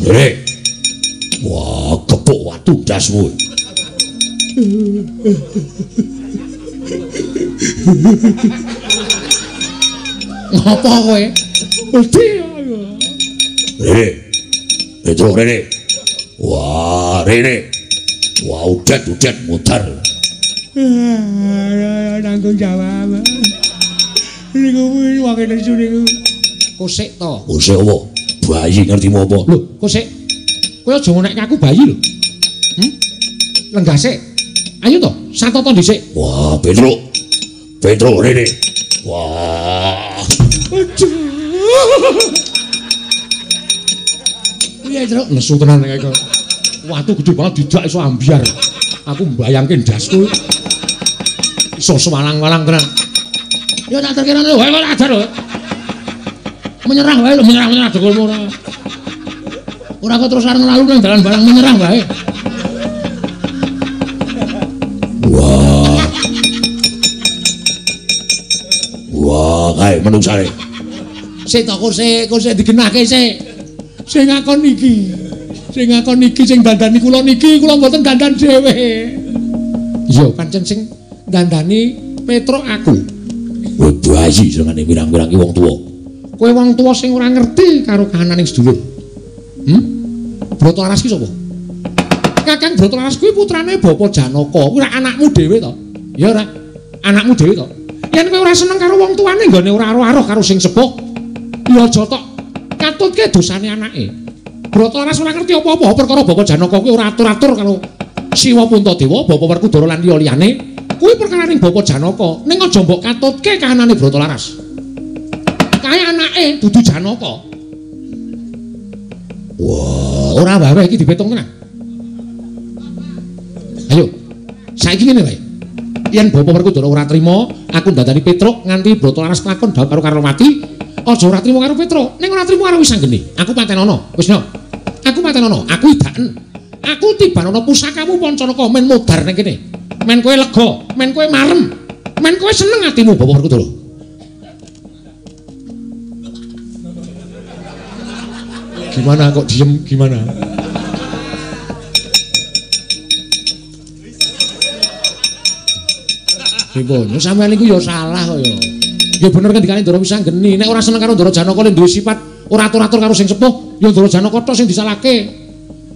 S5: Rene. Wah, kepuk watu ndasmu.
S1: Ngopo kowe? Wedi.
S5: Rene. Petro rene. Wah, rene. Wah, udet-udet mutar.
S1: Nanggung jawab. Niku kuwi wong nesu niku. Kosek to.
S5: Kosek apa? Bayi ngertimu apa?
S1: Lho, kosek. Kowe aja ngonekke aku bayi lho. Lenggah sik. Ayo to, satoto dhisik.
S5: Wah, Petro. Petro rene. Wah.
S1: Aduh. Piye, Truk? Nesu tenan nek kok. Watu gedhe banget dijak iso ambyar. Aku mbayangke ndasku iso sewalang-walang tenan. Ya tak terkira lho, wae ora ajar lho. Menyerah wae lho, menyerah-menyerah dengkulmu ora. Ora kok terus arep nglalu nang dalan barang menyerah wae.
S5: Wah. Wah, kae menungsane.
S1: Sik to kosek, kosek digenahke sik. Sing ngakon iki. Sing ngakon iki sing dandani kula niki, kula mboten dandan dhewe. Iya, pancen sing dandani Petruk aku.
S5: Kowe bayi senengane pirang-pirang ki wong tuwa.
S1: Kowe wong tuwa sing ora ngerti karo kahananing sedulur. Brata Laras ki sapa? Kakang Brata Laras kuwi putrane Bapak Janaka. Kuwi ora anakmu dhewe to? Ya ora. Anakmu dhewe to? Yen kowe ora seneng karo wong tuane nggone ora aruh-aruh karo sing sepuh, ya aja tok katutke dosane anake. Brata Laras ora ngerti apa-apa perkara Bapak Janaka kuwi ora atur-atur karo Siwa Puntadewa, Bapak Werkudara lan liya-liyane. Kuwi perkaraning Bapak Janaka. Ning aja mbok katutke kahanane Brata Laras. Kae anake dudu Janaka. Wah, ora wae iki dipetung tenan. Ayo. Saiki ngene wae. Yen Bapak Werkudara ora trima, aku ndandani Petruk nganti Brata Laras kelakon dhawuh karo Karnawati, aja ora trima karo Petruk, ning ora trima karo Wisanggeni. Aku patenono. Wis no. Aku patenono, aku idaken. Aku tibanono pusakamu Pancanaka men modar ning kene. Men kowe lega, men kowe marem, men kowe seneng atimu Bapak Werkudara. Gimana kok diem gimana? Pripun? Sampeyan niku ya salah kok ya. Ya bener ngendikane Ndara Wisanggeni, nek ora seneng karo Ndara Janaka le duwe sifat ora atur-atur karo sing sepuh, ya Ndara Janaka tok sing disalahke.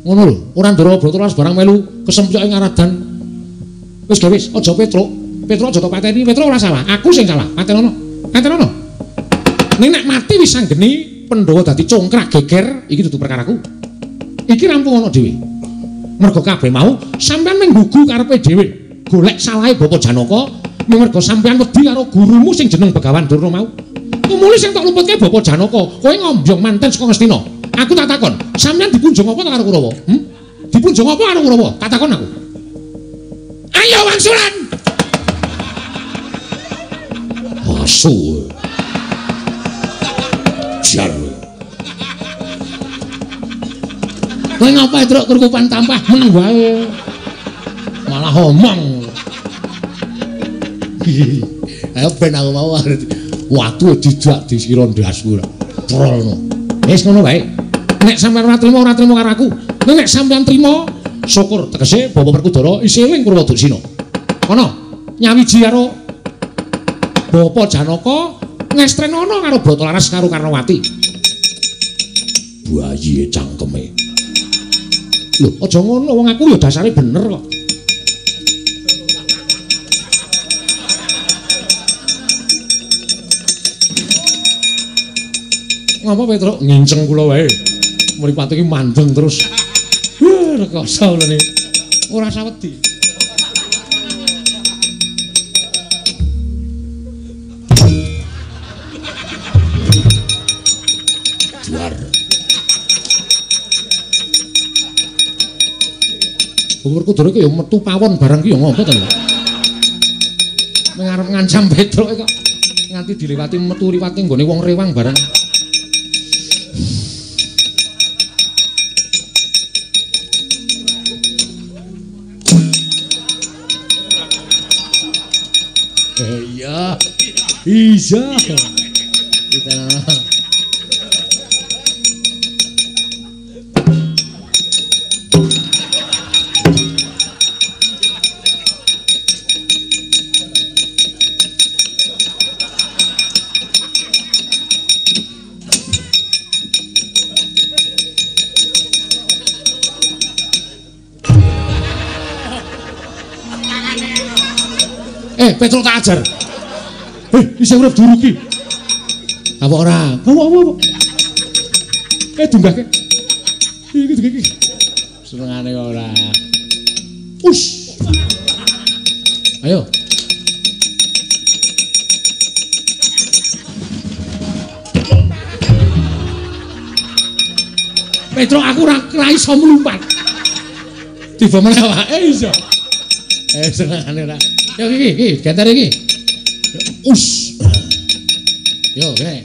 S1: Ngono lho, ora Ndara Brata barang melu kesempyok ing aradan. Wis gawe wis, aja Petruk. Petruk aja tok pateni, Petruk ora salah, aku sing salah. Patenono. Patenono. Ning nek mati Wisanggeni, Pandhawa dadi congkrak geger, iki dudu perkaraku. Iki rampung ana dhewe. Mergo kabeh mau sampeyan mung nggugu karepe dhewe. Golek salahe Bapak Janaka, mergo sampeyan wedi karo gurumu sing jeneng Begawan Durna mau. Tumuli sing tok lumputke Bapak Janaka, kowe ngombyong manten saka Ngastina. Aku tak takon, sampeyan dipunjung apa karo Kurawa? Hmm? Dipunjung apa karo Kurawa? Tak takon aku. Ayo wangsulan.
S5: Asu. Jar.
S1: Kowe ngapa truk krukupan tampah meneng wae. Malah omong. Ayo ben aku mau watu dijak disira ndasku. Trolno. Wis ngono wae. Nek sampeyan ora trima ora trima karo aku. Nek sampeyan trima syukur tegese Bapak Werkudara isih eling Purwa Dursina. Kono nyawiji karo Bapak Janaka ngestrenono karo Brata Laras karo Karnawati.
S5: Bayi cangkeme.
S1: Lho, aja ngono wong aku ya dasare bener kok. Ngapa Petruk nginceng kula wae. Mripate iki mandeng terus. Rekoso lho. Ora usah wedi.
S5: Juar.
S1: Werkudara iki ya metu pawon barang ki ya ngopo to lho. Meng arep ngancam Petruk kok nganti dilewati metu liwati nggone wong rewang barang. Iya. Iya. Petruk tak ajar. Isih urip duruki. Apa ora? Apa? Dunggahke. Iki iki. Senengane kok ora. Us. Ayo. Petruk aku ora iso mlumpat. Tiba meneh awake iso. Senengane ora. Yo iki iki genter iki. Us. Yo kene.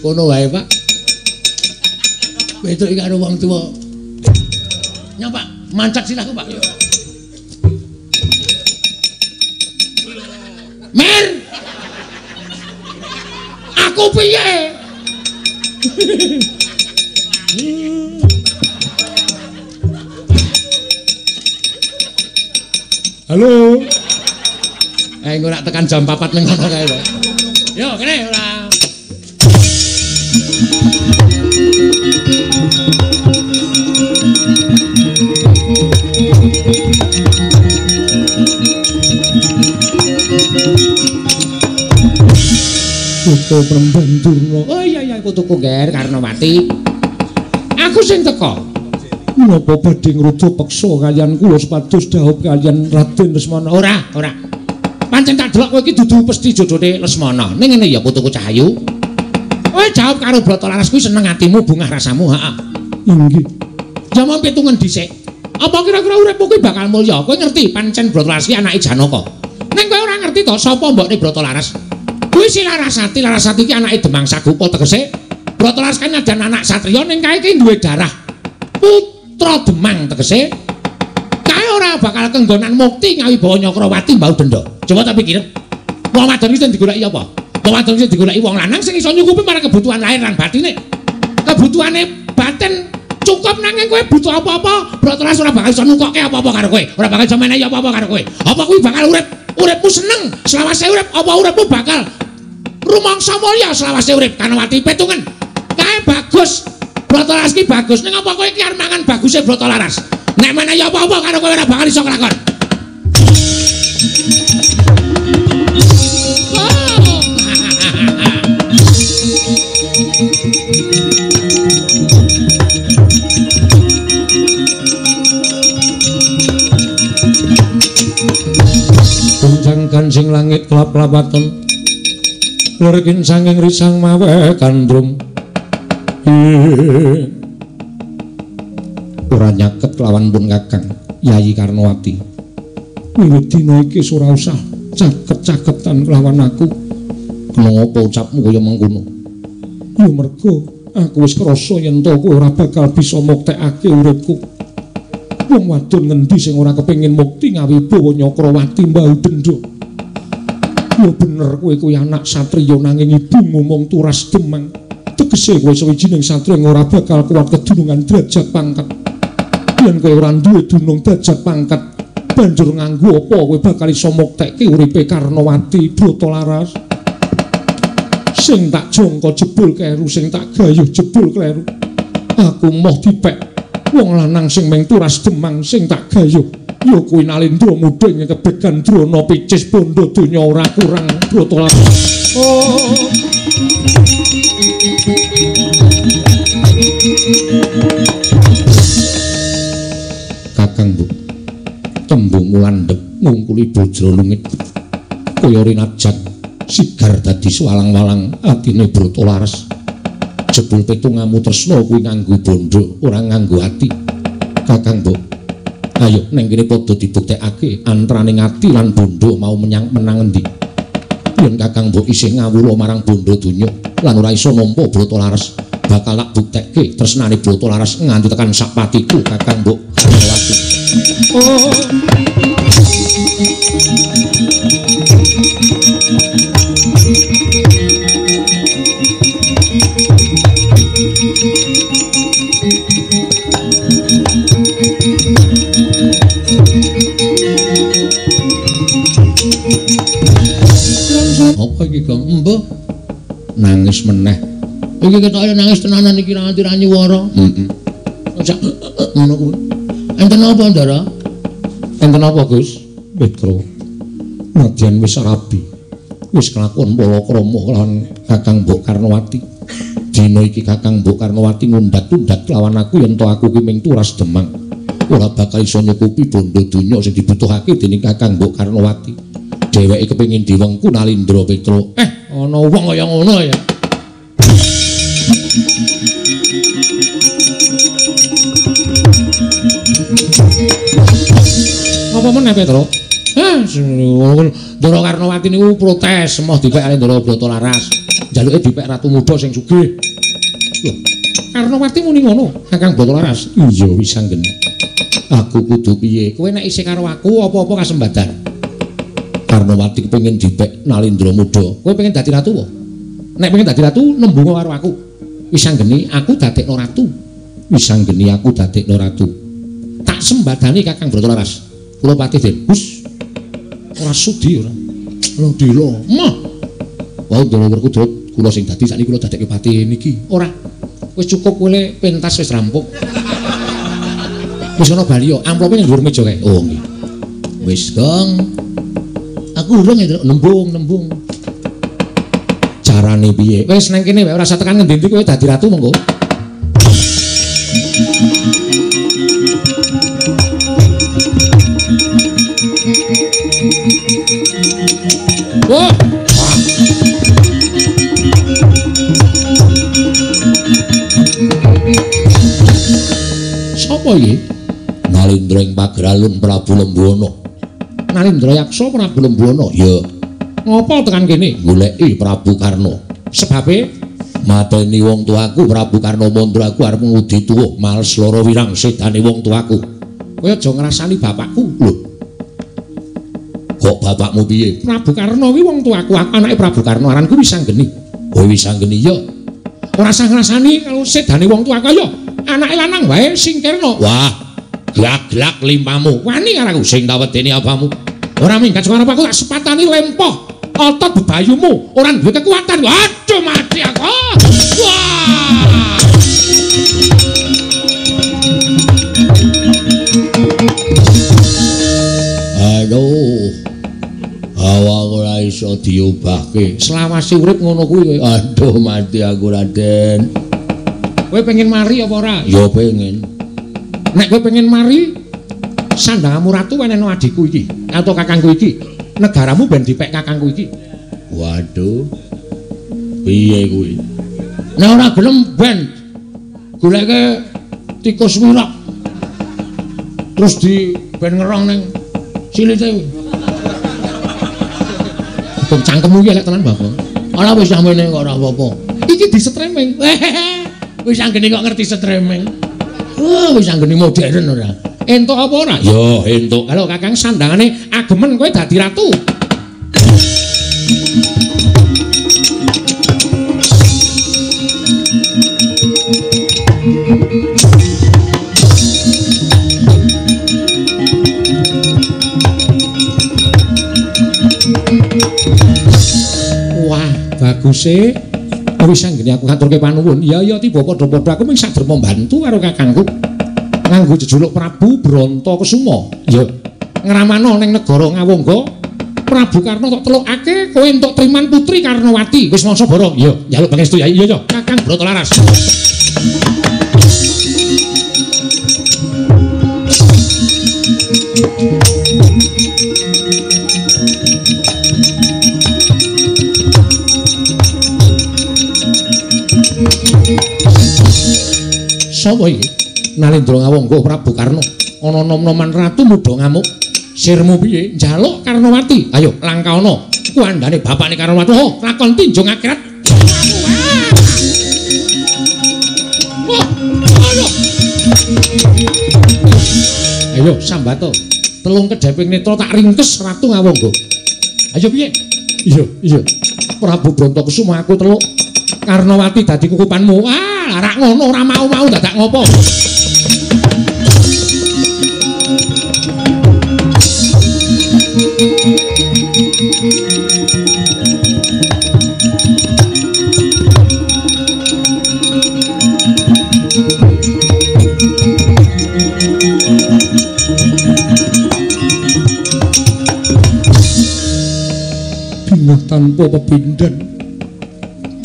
S1: Kono wae, Pak. Petruk iki karo wong tuwa. Nyong, Pak, mancak sirahku, Pak. Mir. Aku piye? Halo. Engko ora tekan jam 4 ning kono kae lho. Yo kene ora. Putu Premban Durna. Oh iya iya putuku Ger Karnawati. Aku sing teka. Menapa badhe ngrujuk peksa kaliyan kula supados dhaup kaliyan Raden Lesmana? Ora, ora. Pancen tak delok kowe iki dudu pesti jodhone Lesmana. Ning ngene ya putuku Cahayu. Kowe jawab karo Brata Laras kuwi seneng atimu bungah rasamu, heeh. Inggih. Jaman pitungan dhisik. Apa kira-kira uripmu kuwi bakal mulya? Kowe ngerti pancen Brata Laras ki anake Janaka. Ning kowe ora ngerti to sapa mbokne Brata Laras? Kuwi si Larasati, Larasati ki anake Demang Sagupa tegese Brata Laras kan adan anak satriya ning kae ki duwe darah putra Demang tegese kae ora
S2: ora bakal kenggonan mukti ngawibawa Nyakrawati mbau denda. Coba tak pikir. Wong wadon iki sing digoleki apa? Wong wadon sing digoleki wong lanang sing iso nyukupi marang kebutuhan lahir lan batine. Kebutuhane batin cukup nanging kowe butuh apa-apa, Brata Laras ora bakal iso nukokke apa-apa karo kowe. Ora bakal iso menehi apa-apa karo kowe. Apa kuwi bakal urip? Uripmu seneng selawase urip, apa uripmu bakal rumangsa mulya selawase urip? Karnawati petungen. Kae bagus. Brata Laras ki bagus. Ning apa kowe iki arep mangan baguse Brata Laras? Nek menehi apa-apa karo kowe ora bakal iso kelakon.
S1: Gunjang kancing langit kelap-lapaten lerikin sanging risang mawe kandrum. Ora nyaket lawan pun Kakang Yayi Karnawati. Wiwit dina iki ora usah caket-caketan kelawan aku. Kena apa ucapmu kaya mengkono? Ya mergo aku wis krasa yen to kowe ora bakal bisa muktekake uripku. Wong wadon ngendi sing ora kepengin mukti ngawibawa Nyakrawati mbau bendha. Ya bener kowe kuwi anak satriya nanging ibumu mung turas demang. Tegese kowe sawijining satriya ora bakal kuat kedunungan derajat pangkat. Yen kowe ora duwe dunung derajat pangkat, banjur nganggo apa kowe bakal iso muktekke uripe Karnawati Brata Laras? Sing tak jangka jebul kleru, sing tak gayuh jebul kleru. Aku moh dipek wong lanang sing mung turas demang sing tak gayuh ya kuwi Nalendra muda ing kebegan Drona picis bondo donya ora kurang Brata Laras. Oh.
S4: Kakang Bu, tembungmu landhep ngungkuli bojro lungit kaya rinajat sigar dadi swalang-walang atine Brata Laras. Jebul petungamu tresna kuwi nganggo bondo ora nganggo ati. Kakang Mbok, ayo neng kene padha dibuktekake antaraning ati lan bondo mau menyang menang endi. Yen Kakang Mbok isih ngawula marang bondo donya lan ora iso nampa Brata Laras, bakal tak buktekke tresnane Brata Laras nganti tekan sak patiku Kakang Mbok Karnawati.
S1: Oh.
S2: Apa iki, Gong? Embuh. Nangis meneh. Iki ketoke nangis tenanan iki ra nganti ra nyuwara. Heeh. Ngono kuwi. Enten apa, Ndara?
S1: Enten apa, Gus? Petro. Nadyan wis rabi. Wis kelakon palakrama lawan Kakang Mbok Karnawati. Dina iki Kakang Mbok Karnawati ngundat-undat lawan aku yen to aku ki ming turas demang. Ora bakal iso nyukupi bondo donya sing dibutuhake dening Kakang Mbok Karnawati. Dheweke kepengin diwengku Nalindra Petro. Ana wong kaya ngono ya. Apa meneh Petro? Ndara Karnawati niku protes emoh dipek karo Ndara Brata Laras. Njaluke dipek ratu muda sing sugih. Lho, Karnawati muni ngono, Kakang Brata Laras. Iya wis anggene. Aku kudu piye? Kowe nek isih karo aku apa-apa kasembadan. Karnawati kepengin dipek Nalindra muda. Kowe pengen dadi ratu apa? Nek pengen dadi ratu nembunga karo aku. Wis anggene aku dadekno ratu. Wis anggene aku dadekno ratu. Tak sembadani Kakang Brata Laras. Kula patih Den. Hus. Ora sudi ora. Lho dilo. Mah. Wau Ndara Werkudara kula sing dadi sakniki kula dadekke patih niki. Ora. Wis cukup kowe pentas wis rampung. Wis ana bali yo, amplope ning dhuwur meja kae. Oh nggih. Wis, Gong. Aku urung ya, nembung-nembung. Carane piye? Wis nang kene wae ora usah tekan ngendi-endi kowe dadi ratu monggo. Wah. Sapa iki?
S5: Nalindra ing Pageralun Prabu Lembuana.
S2: Nalindra Yaksa Prabu Lembuana.
S5: Ya.
S2: Ngopo tekan kene?
S5: Goleki Prabu Karna.
S2: Sebabe
S5: mateni wong tuaku Prabu Karna Mandra aku arep ngudi tuwuh males lara wirang sedane wong tuaku.
S2: Kowe aja ngrasani bapakku.
S5: Lho, Kok bapakmu piye?
S4: Prabu Karna kuwi wong tuaku, aku anake Prabu Karna, aranku Wisanggeni.
S5: Oh, Wisanggeni ya.
S4: Ora usah ngrasani kalau sedane wong tuaku ya. Anake lanang wae singkirna.
S5: Wah, glak-glak limpamu.
S4: Wani karo aku
S5: sing tak wedeni apamu.
S4: Ora minggat saka aku tak sepatani lempoh otot bebayumu, ora duwe kekuatan. Aduh mati aku. Wah.
S5: Aduh. Awak ora iso diobahke.
S4: Selawase urip ngono kuwi.
S5: Aduh mati aku Raden.
S4: Kowe pengen mari apa ora?
S5: Ya pengen.
S4: Nek kowe pengen mari, sandangamu ratu wenehno adikku iki atau kakangku iki. Negaramu ben dipek kakangku iki.
S5: Waduh. Piye kuwi? Nek ora gelem ben goleke tikus wirok. Terus di ben ngerong ning silite.
S4: Kok cangkemmu iki elek tenan, Bapak.
S5: Ora wis samene kok ora apa-apa.
S4: Iki di streaming.
S5: Wis anggene kok ngerti streaming. Wah, wis anggene modern ora.
S4: Entuk apa ora?
S5: Ya, entuk.
S4: Halo Kakang, sandangane agemen kowe dadi ratu. Wah, baguse. Wis anggene aku ngaturke panuwun. Ya ya tiba padha-padha aku mung saderma mbantu karo kakangku. Nganggo jejuluk Prabu Brontakesuma. Ya. Ngramana ning negara Ngawangga, Prabu Karna tok telukake kowe entuk triman putri Karnawati. Wis mangsa bara. Ya, njaluk pangestu ya. Iya ya, Kakang Bratalaras. Sapa iki? Nalendra Ngawangga Prabu Karna. Ana nom-noman ratu muda ngamuk. Sirmu piye? Njaluk Karnawati. Ayo langkaana. Kuandane bapakne Karnawati. Oh, lakon tinjung akhirat. Wah, ayo. Ayo sambato. Telung kedheping netra tak ringkes Ratu Ngawangga. Ayo piye? Iya, iya. Prabu Brontakesuma aku teluk. Karnawati dadi kukupanmu. Ah, rak ngono ora mau-mau dadak ngopo. Bingah tanpa pepindhan.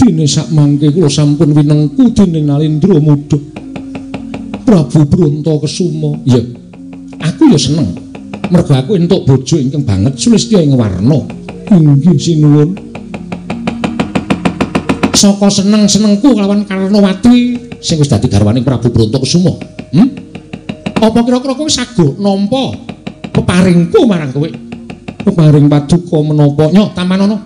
S4: Dene sakmangke kula sampun winengku dening Nalendra Muda Prabu Brontakesuma. Ya, aku ya seneng mergo aku entuk bojo ingkang banget sulistya ing warna. Inggih sinuwun. Saka seneng-senengku kelawan Karnawati sing wis dadi garwaning Prabu Brontakesuma. Apa kira-kira kowe sago nampa peparingku marang kowe? Peparing paduka menapa? Nyo tamanono.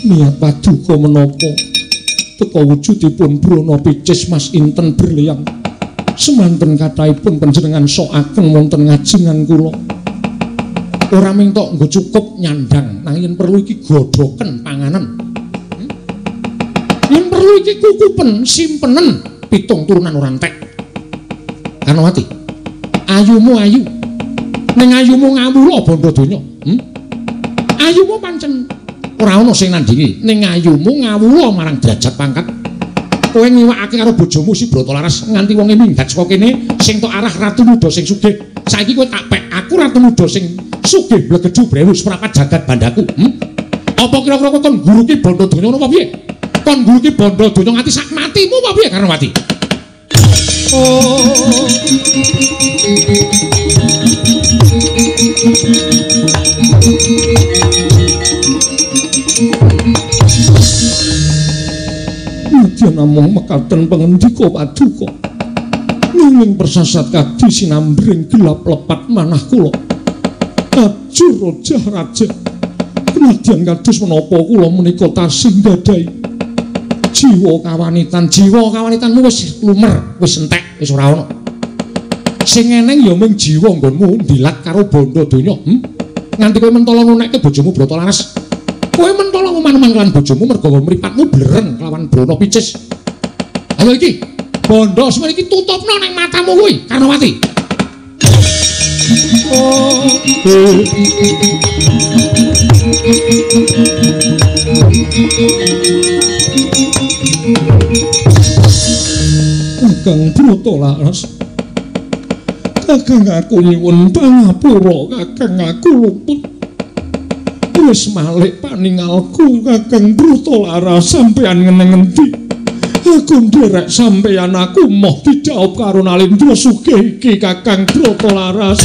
S4: Niat paduka menapa teka wujudipun Brana Picis Mas Inten Berliang. Semanten kathahipun panjenengan sokaken wonten ngajengan kula. Ora ming tok nggo cukup nyandang, nanging yen perlu iki godhoken panganan. Yen perlu iki kukupen, simpenen pitung turunan ora entek. Karnawati, ayumu ayu. Ning ayumu ngawula bandha donya. Ayumu pancen ora ana sing nandingi. Ning ayumu ngawula marang derajat pangkat. Kowe ngiwakake karo bojomu si Bratalaras nganti wonge minggat saka kene sing tok arah ratu muda sing sugih. Saiki kowe tak pek aku ratu muda sing sugih blegedu brewus prapat jagat bandaku. Apa kira-kira kowe kon nguruki bandha donya napa piye? Kon nguruki bandha donya nganti sak matimu apa piye Karnawati? Oh. Nadyan namung mekaten pangendika paduka. Nanging persasat kadi sinambring gelap lepat manah kula.
S1: Ajur rojah raja. Nadyan kados menapa kula menika tasih nggadahi jiwa kawanitan. Jiwa kawanitanmu wis lumer, wis entek, wis ora ana. Sing eneng ya mung jiwa nggonmu ndilat karo bondo donya. Nganti kowe mentala nunekke bojomu Brata Laras. Kowe mentala ngoman-oman lan bojomu mergo mripatmu blereng kelawan brana picis. Ayo iki, bondo semene iki tutupno ning matamu kuwi, Karnawati. Oh. Kakang Brata Laras, kakang aku nyuwun pangapura, kakang aku luput. Wis malik paningalku Kakang Brata Laras, sampeyan ngeneng endi? Aku nderek sampeyan, aku moh didhaup karo Nalindra sugih iki Kakang Brata Laras.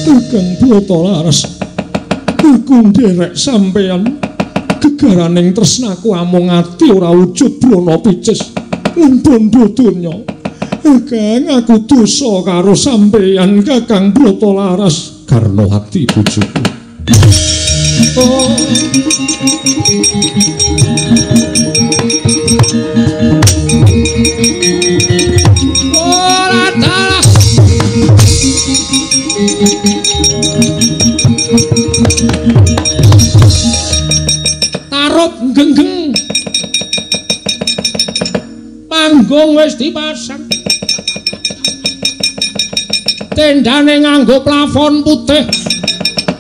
S1: Kakang Brata Laras, aku nderek sampeyan. Gegaraning tresnaku amung ati ora wujud brana picis lan bondo donya. Kakang, aku dosa karo sampeyan Kakang Brata Laras. Karnawati bojoku. Oh.
S5: Ora dalah. Tarup genggeng. Panggung wis dipasang. Tendane nganggo plafon putih.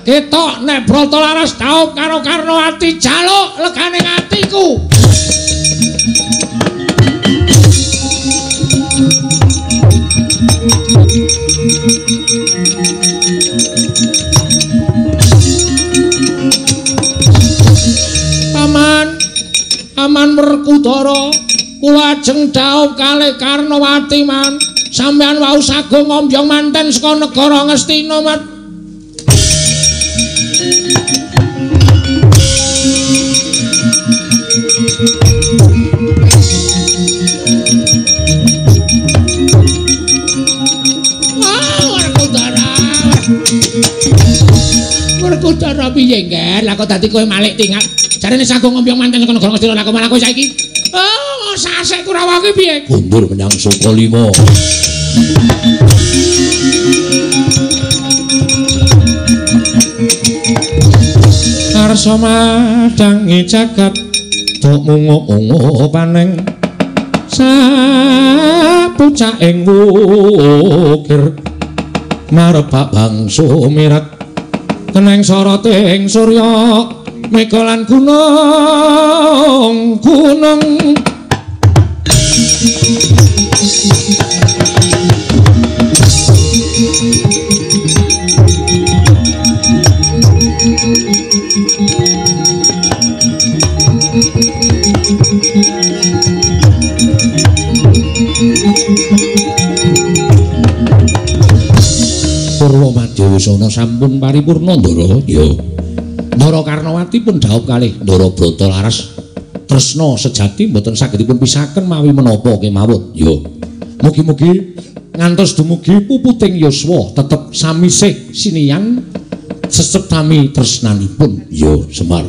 S5: Ketok nek Brata Laras dhaup karo Karnawati, jaluk legane atiku. Paman, Paman Werkudara, kula ajeng dhaup kalih Karnawati, Man. Sampeyan wau sagung ngombyong manten saka negara Ngastina, Man. Wah, Werkudara. Werkudara piye, Ngger? Lah kok dadi kowe malik tingat. Jarene sagung ngombyong manten saka negara Ngastina, lah kok malah kowe saiki. Oh, sasek Kurawa kuwi piye?
S2: Mundur menyang Sukalima.
S1: Karsa madangi jagat dok mungu-ungu paneng sapucaking wukir marebak bangsa mirat teneng soroting surya mega lan gunung gunung.
S2: Purwa Madyawisana sampun paripurna, Ndara. Ya. Ndara Karnawati pun dhaup kalih Ndara Brata Laras. Tresna sejati mboten saged dipun pisahaken mawi menapa kemawon. Ya. Mugi-mugi ngantos dumugi puputing yuswa tetep samisih siniyan sesep sami tresnanipun. Ya, Semar.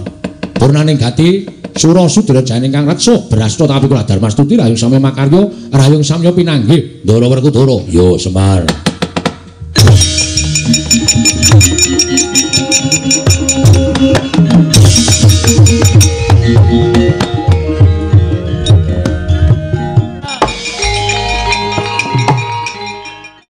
S2: Purnaning gati sura sudra jane ingkang reksa brasta tapi kula Darmastuti rahayung samya makarya rahayung samya pinanggih Ndara Werkudara. Ya, Semar.